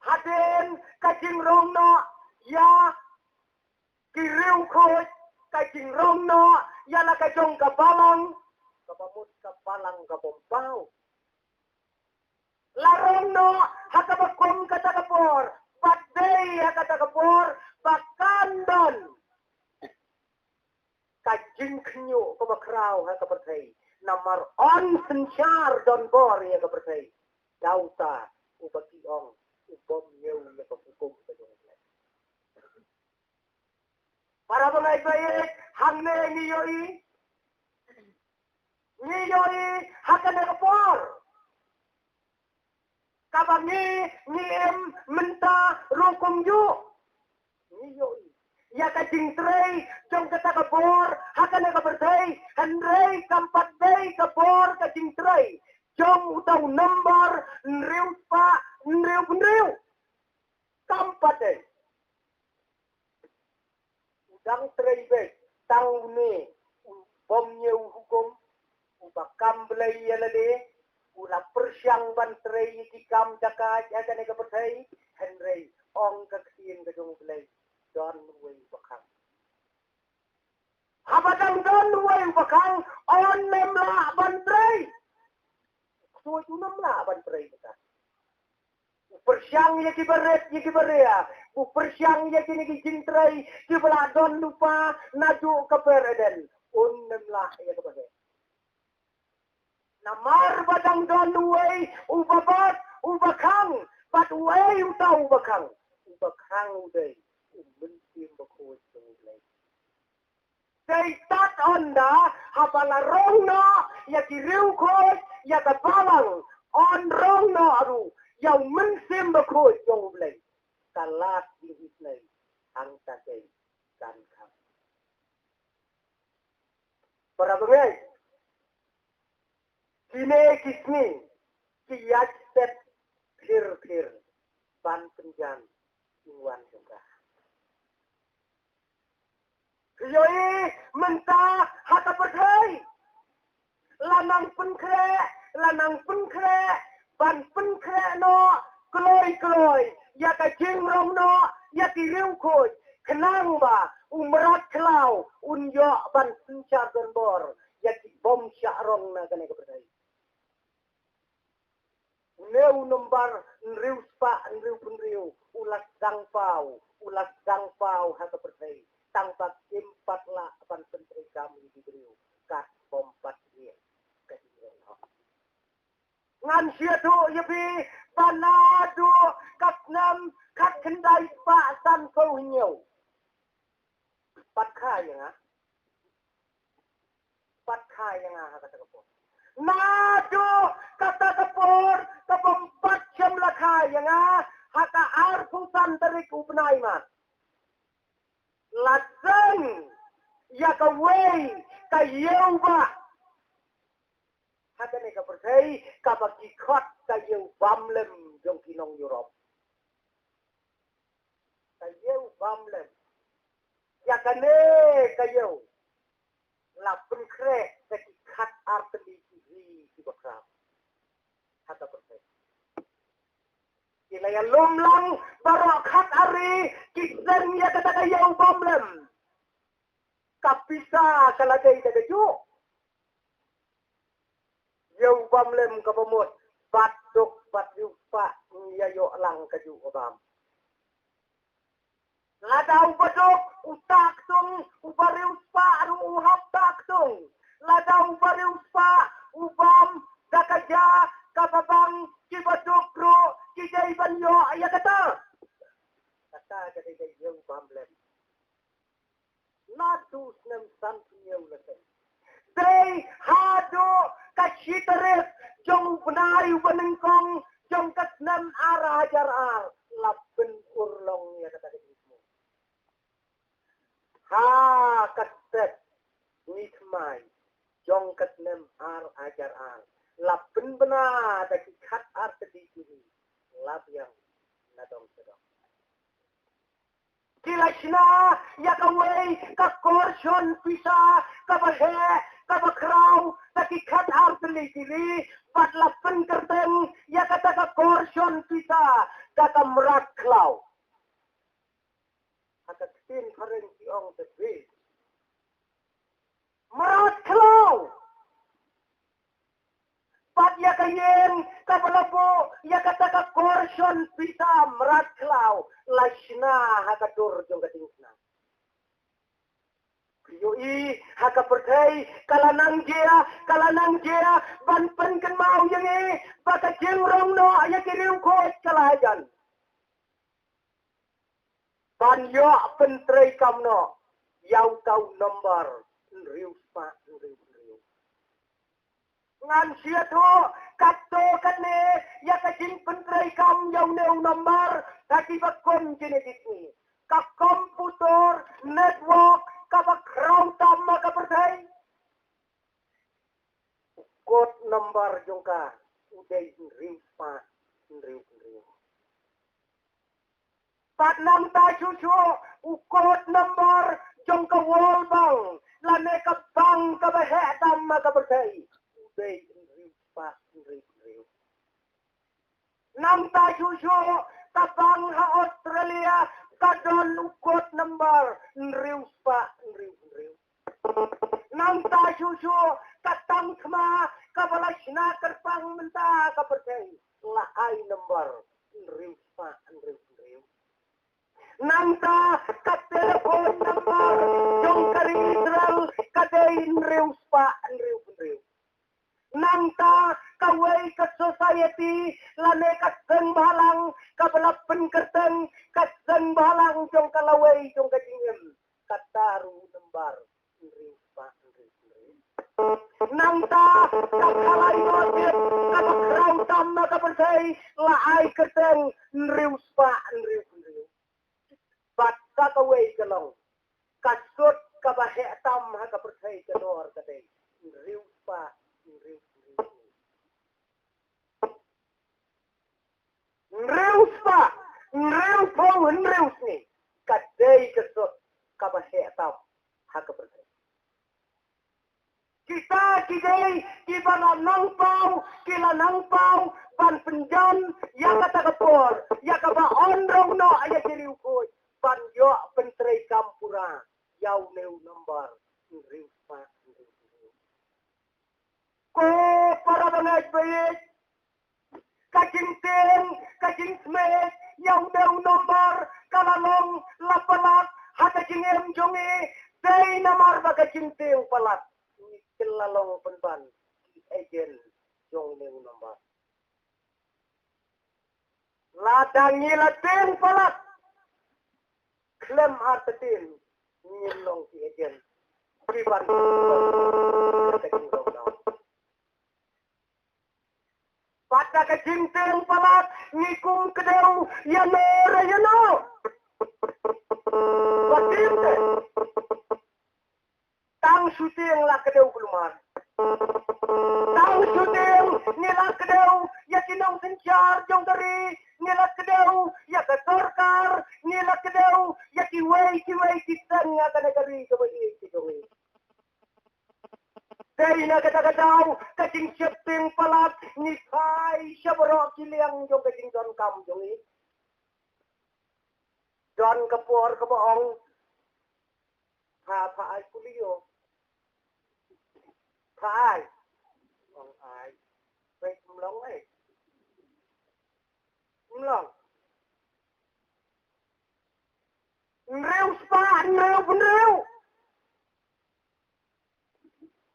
hadien ka jingrong noh ïa ki riewkhuid, ka jingrong noh ïa la ka jong ka balang, kaba mut ka balang kaba ym paw. La rong noh ha kaba kum kata ka por, bad dei ha kata ka por ba kan don ka jingkhynñiuh kaba khraw ha ka pyrthei. Namar yn synshar donbor ïa ka pyrthei da uta uba ki ong u bym ñiew ïa ka hukum ka jong U Blei. Para bangeit ba ïeit, hangne ngi ïohi, ngi ïohi ha kane ka por kaba ngi, ngi im mynta ruh kumjuh. Ngi ïohi ïa ka jingtrei jong kata ka bor ha kane ka pyrthei, hynrei kam pat dei ka bor ka jingtrei jong uta u nombar hynriewspah hynriewphew hynriew. Kam pat dei. U dang trei beit tang une u bym ñiew hukum, uba kam blei ïa lade, u la pyrshang ban trei ïa ki kam jaka ha kane ka pyrthei, hynrei ong ka ktien ka jong U Blei, don uwei uba khang. Haba dang don uwei uba khang, un ym lah ban trei. Ksuid un ym lah ban trei beit. U pyrshang ïa kiba rit, ïa kiba ria. U pyrshang ïa kine ki jingtrei kiba la don lypa naduh ka Ber Eden. Un ym lah ïa kaba heh. Namar ba dang don uwei uba bat, uba khang, bad uwei uta uba khang. Uba khang u dei u Mynsiem Bakhuid jong U Blei. Dei tad ynda haba la rong noh ïa ki riewkhuid, ïa ka balang, yn rong noh ruh ïa u Mynsiem Bakhuid jong U Blei. Ka lad jingisynei hangta dei kan khang. Para bangeit, kine ki sngi ki ïaid set phir phir ban pynjan jingwan jong ka. Phi ïohi mynta ha ka pyrthei la nang pynkhreh, la nang pynkhreh, ban pynkhreh noh kloi kloi ïa ka jingrong noh ïa ki riewkhuid, khnang ba u mrad khlaw un ïoh ban synshar donbor ïa ki bym shah rong na kane ka pyrthei. Une u nombar hynriewspah hynriewphew hynriew u la sdang paw, u la sdang paw ha ka pyrthei. Tang ba kim pat lah ban pyntreikam ïa ki briew kat bym pat ïa ka jingrong noh. Ngan shia thuh ïa phi ba naduh ka snem khatkhyndai spah sanphew hynñiew, pat kha ïa nga. Pat kha ïa nga ha kata ka por. Naduh kata ka por ka bym pat shym la kha ïa nga, ha ka arphew san tarik u bnai Mac, la seng ïa kawei ka ïew ba ha kane ka pyrthei kaba ki khot ka ïew bam lem jong ki nong Europe. Ka ïew bam lem. Ïa kane ka ïew la pynkhreh da ki khat ar tylli ki ri kiba khraw ha ka pyrthei. Ki la ïalum lang baroh khat ar ri ki seng ïa kata ka ïew bam lem. Ka pisa ka la dei da kajuh. Ïew bam lem kaba mut bad duk bad riewspah ngi ïa ïoh lang kajuh ka bam. Lada uba duk u tak tung, uba riewspah ruh u hap tak tung. Lada uba riewspah u bam da ka ja kaba bang, kiba duk ruh ki dei ban ïoh ïa kata. Kata ka dei ka ïew bam lem. Naduh snem san phew hynñiew la seng. Dei haduh ka shi tarik jong u bnai uba nyngkong jong ka snem ar hajar ar la pynurlong ïa kata ka jingsngew. Ha ka step ni thymmai jong ka snem ar hajar ar la pynbna da ki khat ar tylli ki ri la biang na dong sha dong. Ki la shna ïa kawei ka kor shon pisa kaba heh kaba khraw da ki khat ar tylli ki ri bad la pynkyrteng ïa kata ka kor shon pisa da ka mrad khlaw. Ha ka ktien phareng ki ong the bridge. Mrad khlaw. Bad ïa ka ïing kaba la buh ïa kata ka kor shon pisa mrad khlaw la shna ha ka dur jong ka diengphna. Ïohi ha ka pyrthei ka la nang jia, ka la nang jia ban pynkynmaw ïa ngi ba ka jingrong noh ïa ki riewkhuid ka la hajan. Ban ïoh pyntrei kam noh ïa uta u nombar hynriew spah hynriew hynriew. Ngan sngewthuh katto katne ïa ka jingpyntrei kam ïa une u nombar ha kiba kum kine ki sngi. Ka komputor network kaba khraw tam ha ka pyrthei. U code number jong ka u dei hynriew spah hynriew hynriew. Bad nangta shuh shuh u code number jong ka World Bank lane ka bank kaba heh tam ha ka pyrthei u dei hynriew spah hynriew hynriew. Nangta shuh shuh ka bank ha Australia ka don u code number hynriew spah hynriew hynriew. Nangta shuh shuh ka tang thma kaba la shna kyrpang mynta ka pyrthei la ai number hynriew spah hynriew hynriew. Nangta ka telephone number jong ka ri Israel ka dei hynriew spah hynriew hynriew. Nangta kawei ka society lane ka seng bhalang kaba la pynkyrteng ka seng bhalang jong ka lawei jong ka jingim. Kata ruh number hynriew spah hynriew hynriew. Nangta ka khalai mawjid kaba khraw tam ha ka pyrthei la ai kyrteng hynriew spah hynriew hynriew. Bad sa kawei ka long ka sut kaba heh tam ha ka pyrthei ka dor ka dei hynriew spah hynriew hynriew. Hynriew spah hynriew phew hynriew sngi ka dei ka sut kaba heh tam ha ka pyrthei. Kita ki dei kiba la nang paw, ki la nang paw ban pynjan ïa kata ka por ïa kaba yn rong noh ïa ki riewkhuid ban ïoh pyntrei kam pura ïa une u number hynriew spah hynriew hynriew. Ko para bangeit baieit, ka jingtieng ka jingsmit ïa une u number ka la long la palat ha ka jingim jong ngi. Dei namar ba ka jingtieng palat ngi kylla long pynban ki agent jong une u number. Lada ngi la tieng palat khlem artatien ngin long ki agent kiban ka jingdon. Bad da ka jingtieng palat ngi kum kdew ïano re ïano. Ba tim te Tang shooting la kdew kulmar. Tang shooting ngi la kdew ïa ki nongsynshar jong ka ri, ngi la kdew ïa ka sorkar, ngi la kdew ïa kiwei kiwei ki seng ha kane ka ri kaba ïeit ka jong ngi. Dei na kata ka daw ka jingsheptieng palat ngi phai sha baroh ki liang jong ka jingdonkam jong ngi. Don ka por kaba ong pha pha ai polio. Pha ai. Ong ai. Peit mlong ai. Mlong. Nreu spah nreu pynreu.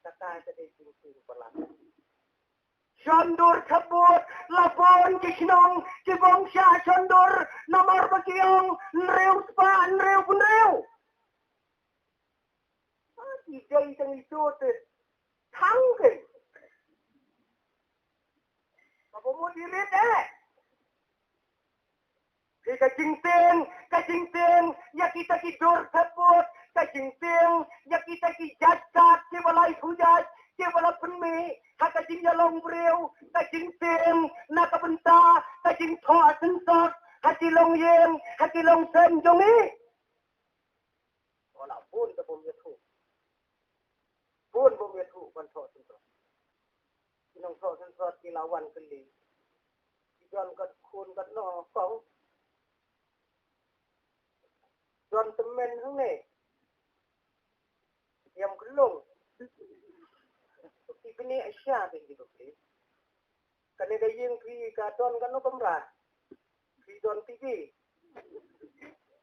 Kata ka dei jingtieng palat. Shondur khabut la bun ki shnong ki bym shah shondur namar ba ki ong nreu spah nreu pynreu. Ki dei tang ito te thang ke. Ka ba mut irit eh. Ki ka jingtieng, ka jingtieng ïa kita ki dur theput, ka jingtieng ïa kita ki jait kat kiba lai khujait, kiba la pynmih ha ka jingïalong briew, ka jingtieng na ka bynta ka jingthoh synsot ha ki longïing, ha ki longsem jong ngi. Wala bun da bym ïathuh. Bun bym ïathuh ban thoh synsot. Ki nongthoh synsot ki la wan kylli. Ki don kat khun kat no kong. Don tymmen hangne. Ïam kylong. Ki bini Asia bin di beli. Kane ka ïing phi ka don kano kamra. Phi don T V.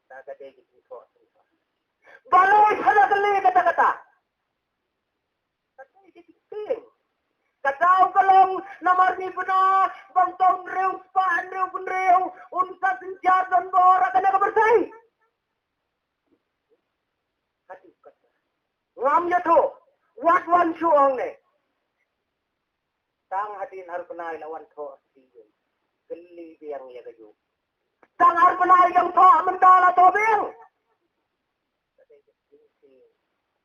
Ta ka dei ki thoh. Balei pha la kylli kata kata. Ka dei ki tieng. Ka daw ka long namar ngi bna bang taw nriew spah nriew pynriew un sa synshar don bor ha kane ka pyrthei. Ka dei kata. Ngam ïathuh wat wan shu ong ne. Tang hadien ar bnai la wan thoh sdien. Kylli biang ïa ka juk. Tang ar bnai dang thoh mynta la thoh biang.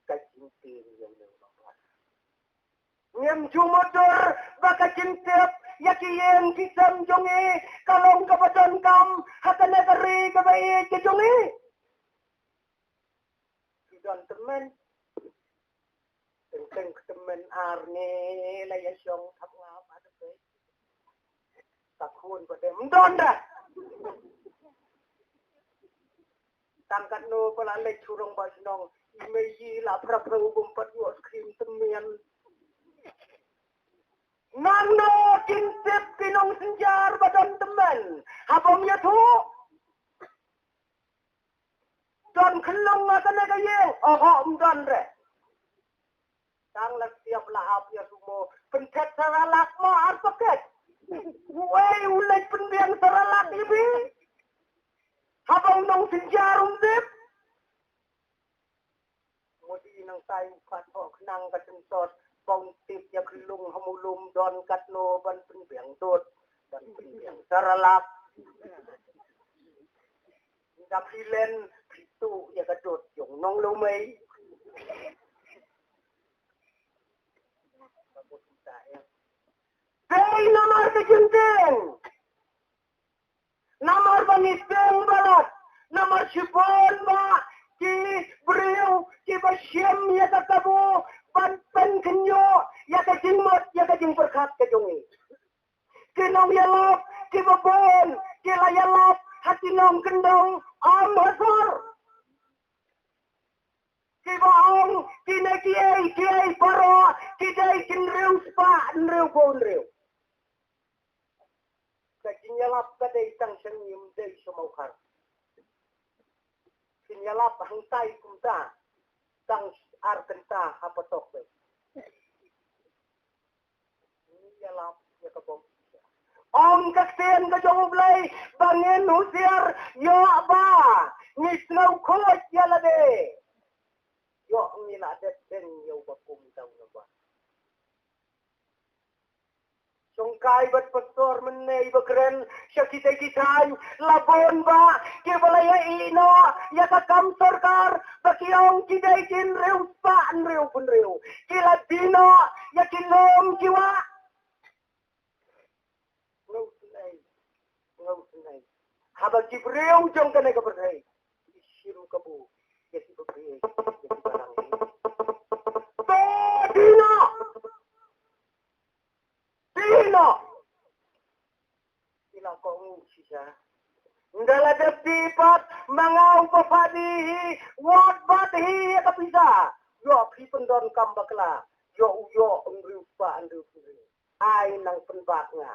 Ka jingtieng ïa u nong Nongkhlaw. Ngim ju mutdur ba ka jingtip ïa ki ïing ki sem jong ngi ka long kaba donkam ha kane ka ri kaba ïeit ka jong ngi. Ki don tymmen. Teng teng tymmen ar ne la ïa shong thap ngap ha tymmen. Ka khun ba dem don da. Tang katno ba la leit thurong ba shnong. I mei yi la phra phra u bym pat ïoh skrim tymmen. Nangno kin tip ki nongsynshar ba don tymmen. Ha bym ïathuh. Don khyllung nga kane ka ïing. Oho, ym don re. Tang la siap la ap ïa sumo. Pynthet Cerelac mo ar paket. Uei u leit pynbiang Cerelac ïa phi. Haba u nongsynshar um tip. Modi nang tai u phat ho khnang ka synsot. Ba un tip ïa khyllung ha mulum don katno ban pynbiang dud. Ban pynbiang Cerelac. Nga phi len phi tu ïa ka dud jong nong Lawmei. Dei namar ka jingtieng. Namar ba ngi tieng palat. Namar shibun ba ki briew kiba shim ïa ka kabu ban pynkhynñiuh ïa ka jingmut ïa ka jingpyrkhat ka jong ngi. Ki nongïalap kiba bun ki la ïalap ha ki nongkyndong ym ha sor. Kiba ong kine kiei kiei baroh ki dei ki nriew spah nriew phew nriew. Ka jingïalap ka dei tang sha ngi, ym dei sha Mawkhar. Kin ïalap hangtai kumta tang ar kynta ha patok dei. Ïalap ïa ka bom. Ong ka ktien ka jong U Blei ba ngin husiar ïoh ba ngi sngew khuid ïa lade. Ïoh ngi la dep deng ïa u ba kum tang naba. Shong Ai bad pastor mynne ba kren sha kita kita la bun ba ki ba la ïa ïehnoh ïa ka kam sorkar ba ki ong ki dei ki hynriewspah hynriewphew hynriew. Ki la dino ïa ki lum ki wah. Ngau snei, ngau snei. Haba ki briew jong kane ka pyrthei ki shim kabu ïa ki ba briew ïa ki ba rang. To dino. Dino. Ila ko ngu shisha. Nda la dep di pat ma nga u ba padi hi wat bat hi ïa ka pisa. Ïoh phi pyndon kam bakla. Ïoh u ïoh hynriewspah hynriewphew hynriew. Ai nang pynbat nga.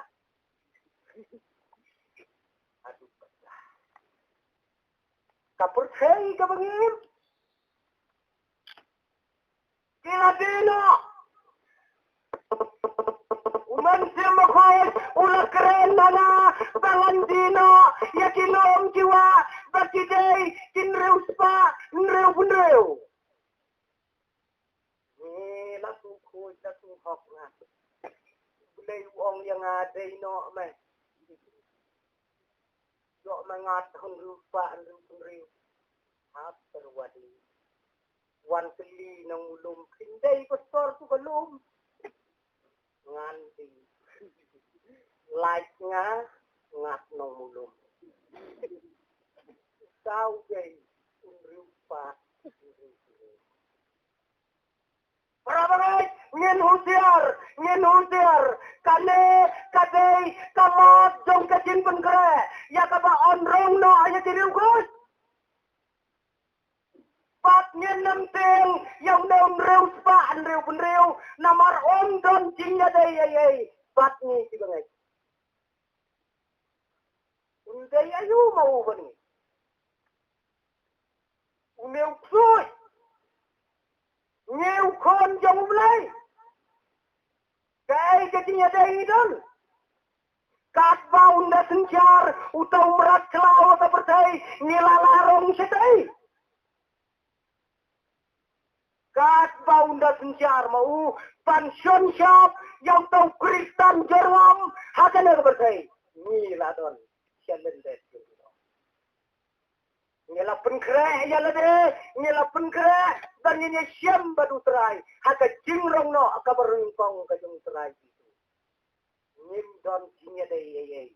Aduh. Ka pyrthei ka bangim. Ki la dino. U Mynsiem Bakhuid u la kren na nga ba ngan dino ïa ki lum ki wah ba ki dei ki hynriewspah hynriewphew hynriew. Ni la tu khuid la tu hok nga. Blei u ong ïa nga dei noh me. Ïoh ma nga hynriewspah hynriewphew hynriew. Hap terwadi. Wan kylli nong u lum phin dei pastor tu ka lum. Ngan dei. Like nga ngat nong u lum. Tau dei hynriewspah hynriewphew hynriew. Para bangeit, ngin husiar, ngin husiar. Kane ka dei ka lad jong ka jingpynkhreh ïa kaba yn rong noh ïa ki riewkhuid. Bad ngin nym tieng ïa une u hynriewspah hynriewphew hynriew namar ym don jingïadei ei ei bad ngi ki bangeit. Un dei aïu ma u bad ngi? Une u ksuid. Ngi u khun jong U Blei. Kaei ka jingïadei ngi don? Katba un da synshar uta u mrad khlaw ha ka pyrthei ngi la lah rong shatei. Katba un da synshar ma u ban shon shap ïa uta u Khristan jyrngam ha kane ka pyrthei ngi la don sha lyndet. Ngi la pynkhreh ïa lade, ngi la pynkhreh ba ngin ïashem bad U Trai ha ka jingrong noh kaba nyngkong ka jong U Trai Jisu. Ngim don jingïadei ei ei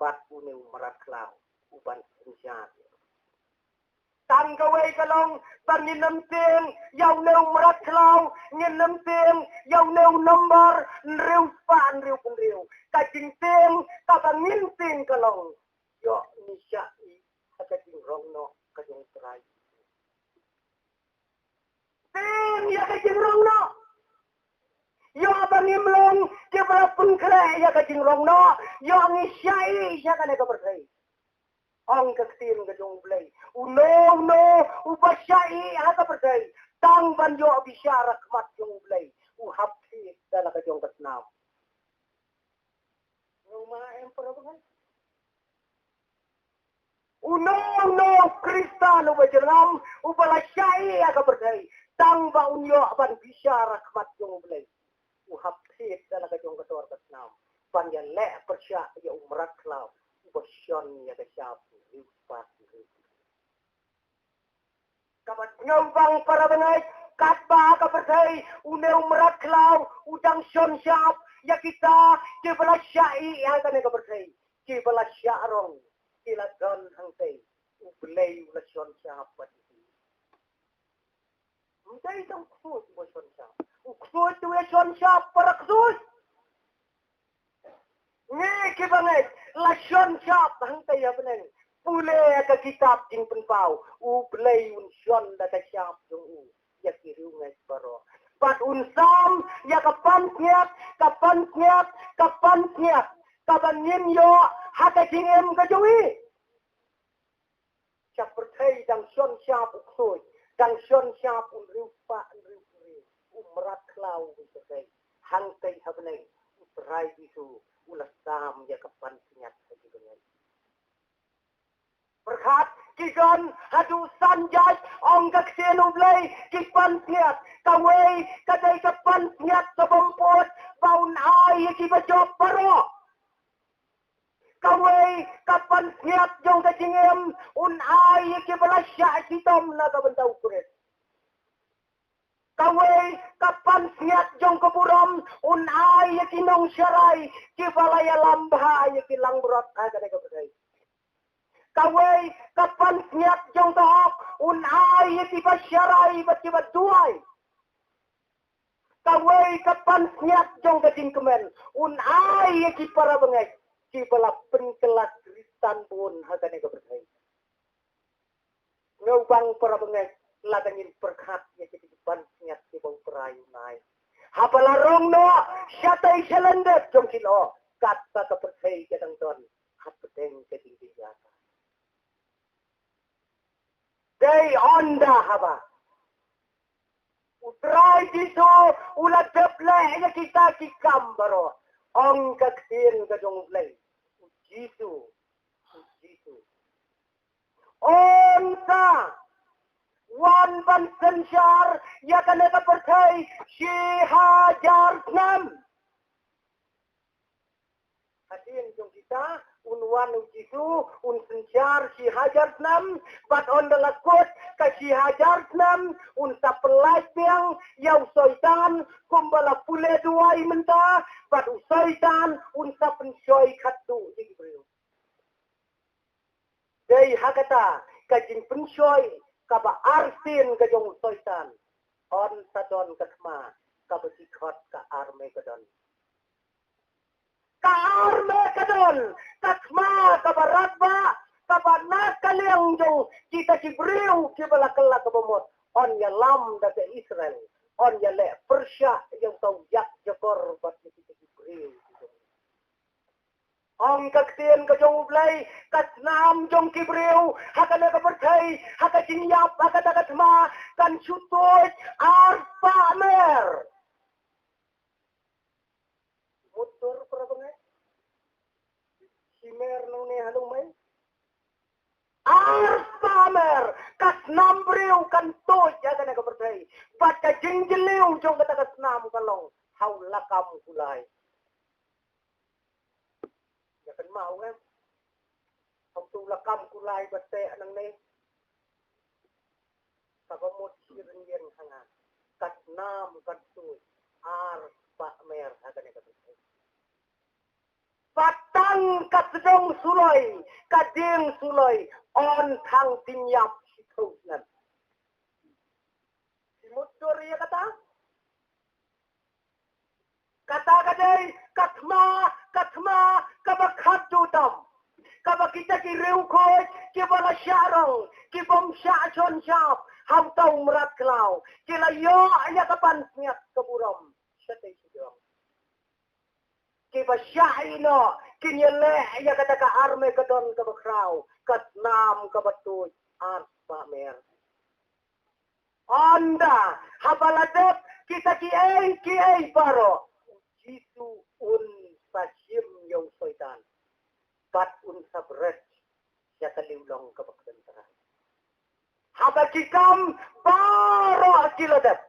bad une u mrad khlaw u ban synshar. Tang kawei ka long ba ngin nym tieng ïa une u mrad khlaw, ngin nym tieng ïa une u nombar hynriewspah hynriewphew hynriew. Ka jingtieng kaba ngin tieng ka long ïoh ngi shah ïa ka jingrong noh ka jong U Trai. Tieng ïa ka jingrong noh. Ïoh ba ngim long kiba la pynkhreh ïa ka jingrong noh. Ïoh ngi shah ïa kane ka pyrthei. Ong ka ktien ka jong U Blei, uno uno uba shah ïa ka pyrthei tang ban ïoh bishar ha khmat jong U Blei u hap thied da la ka jong ka snam. Uno uno u Khristan uba jyrngam uba la shah ïa ka pyrthei tang ba un ïoh ban bishar ha khmat jong U Blei u hap thied da la ka jong ka dor ka snam ban ïaleh pyrshah ïa u mrad khlaw uba shon ïa ka shap hynriewspah hynriew. Kaba sngewbang para bangeit, katba ha ka pyrthei une u mrad khlaw u dang shon shap ïa kita kiba la shah ïa kane ka pyrthei, kiba la shah rong, ki la don hangtei. U Blei u la shon shap bad ïa ki. Ym dei tang u ksuid uba shon shap. U ksuid u ïa shon shap para ksuid. Ngi kiba ngeit la shon shap hangtei ha bneng. Pule ka kitab Jingpynpaw, U Blei un shon da ka shap jong u ïa ki riewngeit baroh. Bad un sam ïa ka pansngiat, ka pansngiat, ka pansngiat kaba ngin ïoh ha ka jingim ka jong ngi. Sha pyrthei dang shon shap u ksuid, dang shon shap u hynriewspah hynriewphew hynriew, u mrad khlaw u pyrthei. Hangtei ha bneng U Trai Jisu u la sam ïa ka pansngiat ha ki bneng. Pyrkhat, ki don haduh san jait, ong ka ktien U Blei, ki pansngiat. Kawei ka dei ka pansngiat kaba mpuh ba un ai ïa kiba jop baroh. Kawei ka pansngiat jong ka jingim un ai ïa kiba la shah shitom na ka bynta u Khrist. Kawei ka pansngiat jong ka burom un ai ïa ki nongsharai kiba la ïalam bha ïa ki langbrot ha kane ka pyrthei. Kawei ka pansngiat jong ka hok un ai ïa kiba sharai bad kiba duwai. Kawei ka pansngiat jong ka jingkmen un ai ïa ki para bangeit kiba la pynkylla Khristan bun ha kane ka pyrthei. Nga u bang para bangeit, lada ngin pyrkhat ïa kita ki pansngiat kiba U Trai un ai, haba la rong noh shatei shalyndet jong ki lyoh, katba ka pyrthei ka dang don hapdeng ka jingdih ïa ka. Dei ynda haba U Trai Jisu u la dep leh ïa kita ki kam baroh. Ong ka ktien ka jong U Blei, U Jisu, U Jisu un sa wan ban synshar ïa kane ka pyrthei shi hajar snem. Hadien jong kita, un wan U Jisu, un synshar shi hajar snem, bad ynda la kut ka shi hajar snem, un sa pynlait biang ïa u Soitan kumba la pule duwai mynta, bad u Soitan un sa pynshoi khatduh ïa ki briew. Dei ha kata ka jingpynshoi kaba arsien ka jong u Soitan, yn sa don ka thma kaba ki khot ka Armagedon. Ka Armagedon, ka thma kaba radbah, kaba na ka liang jong kita ki briew kiba la kylla kaba mut, yn ïalam da ka Israel, yn ïaleh pyrshah ïa uta u ïakjakor bad ïa kita ki briew. Ong ka ktien ka jong U Blei, ka snam jong ki briew ha kane ka pyrthei, ha ka jingïap, ha kata ka thma, kan shu tuid arspah mer. Mut dur para bangeit? Shi mer nangne ha lum ei? Arspah mer ka snam briew kan tuid ha kane ka pyrthei. Bad ka jingjylliew jong kata ka snam ka long ha u lakam kulai. Ïa kynmaw em. Hangto u lakam kulai ba teh nangne, kaba mut shi rynïeng ha nga, ka snam kan tuid arspah mer ha kane ka pyrthei. Bad tang ka sdang suloi, ka dieng suloi, yn thang pynïap shiphew snem. Phi mut dur ïa kata? Kata ka dei ka thma, ka thma kaba khatduh tam, kaba kita ki riewkhuid kiba la shah rong, ki bym shah shon shap ha uta u mrad khlaw, ki la ïoh ïa ka pansngiat ka burom shatei shajrong. Kiba shah ïeh noh kin ïaleh ïa kata ka Armagedon kaba khraw, ka snam kaba tuid arspah mer. Ynda haba la dep kita kiei kiei baroh, U Jisu un sa shim ïa u Soitan bad un sa bret sha ka liwlong kaba kren trai. Haba ki kam baroh ki la dep,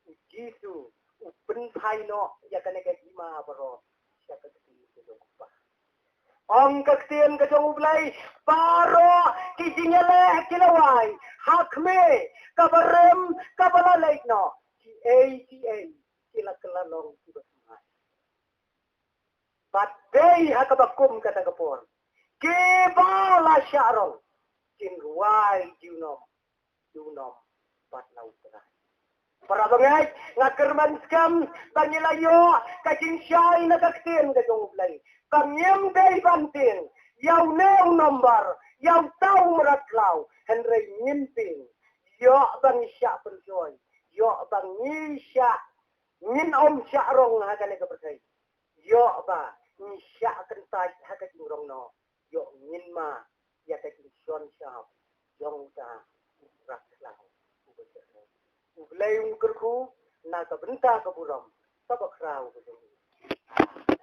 U Jisu u pynphai noh ïa kane ka hima baroh sha ka kti ka jong U Kpa. Ong ka ktien ka jong U Blei, baroh ki jingïaleh ki la wai ha khmih kaba rim kaba la leit noh, kiei kiei ki la kylla long kiba thymmai. Bad dei ha kaba kum kata ka por, kiba la shah rong kin rwai junom junom bad na U Trai. Para bangeit, nga kyrmen skhem ba ngi la ïoh ka jingshai na ka ktien ka jong U Blei ba ngim dei ban tieng ïa une u nombar, ïa uta u mrad khlaw, hynrei ngin tieng ïoh ba ngi shah pynshoi, ïoh ba ngi shah, ngin ym shah rong ha kane ka pyrthei, ïoh ba ngi shah kyntait ha ka jingrong noh, ïoh ngin ma ïa ka jingshon shap jong uta u mrad khlaw uba jyrngam. U Blei un kyrkhu na ka bynta ka burom kaba khraw ka jong u.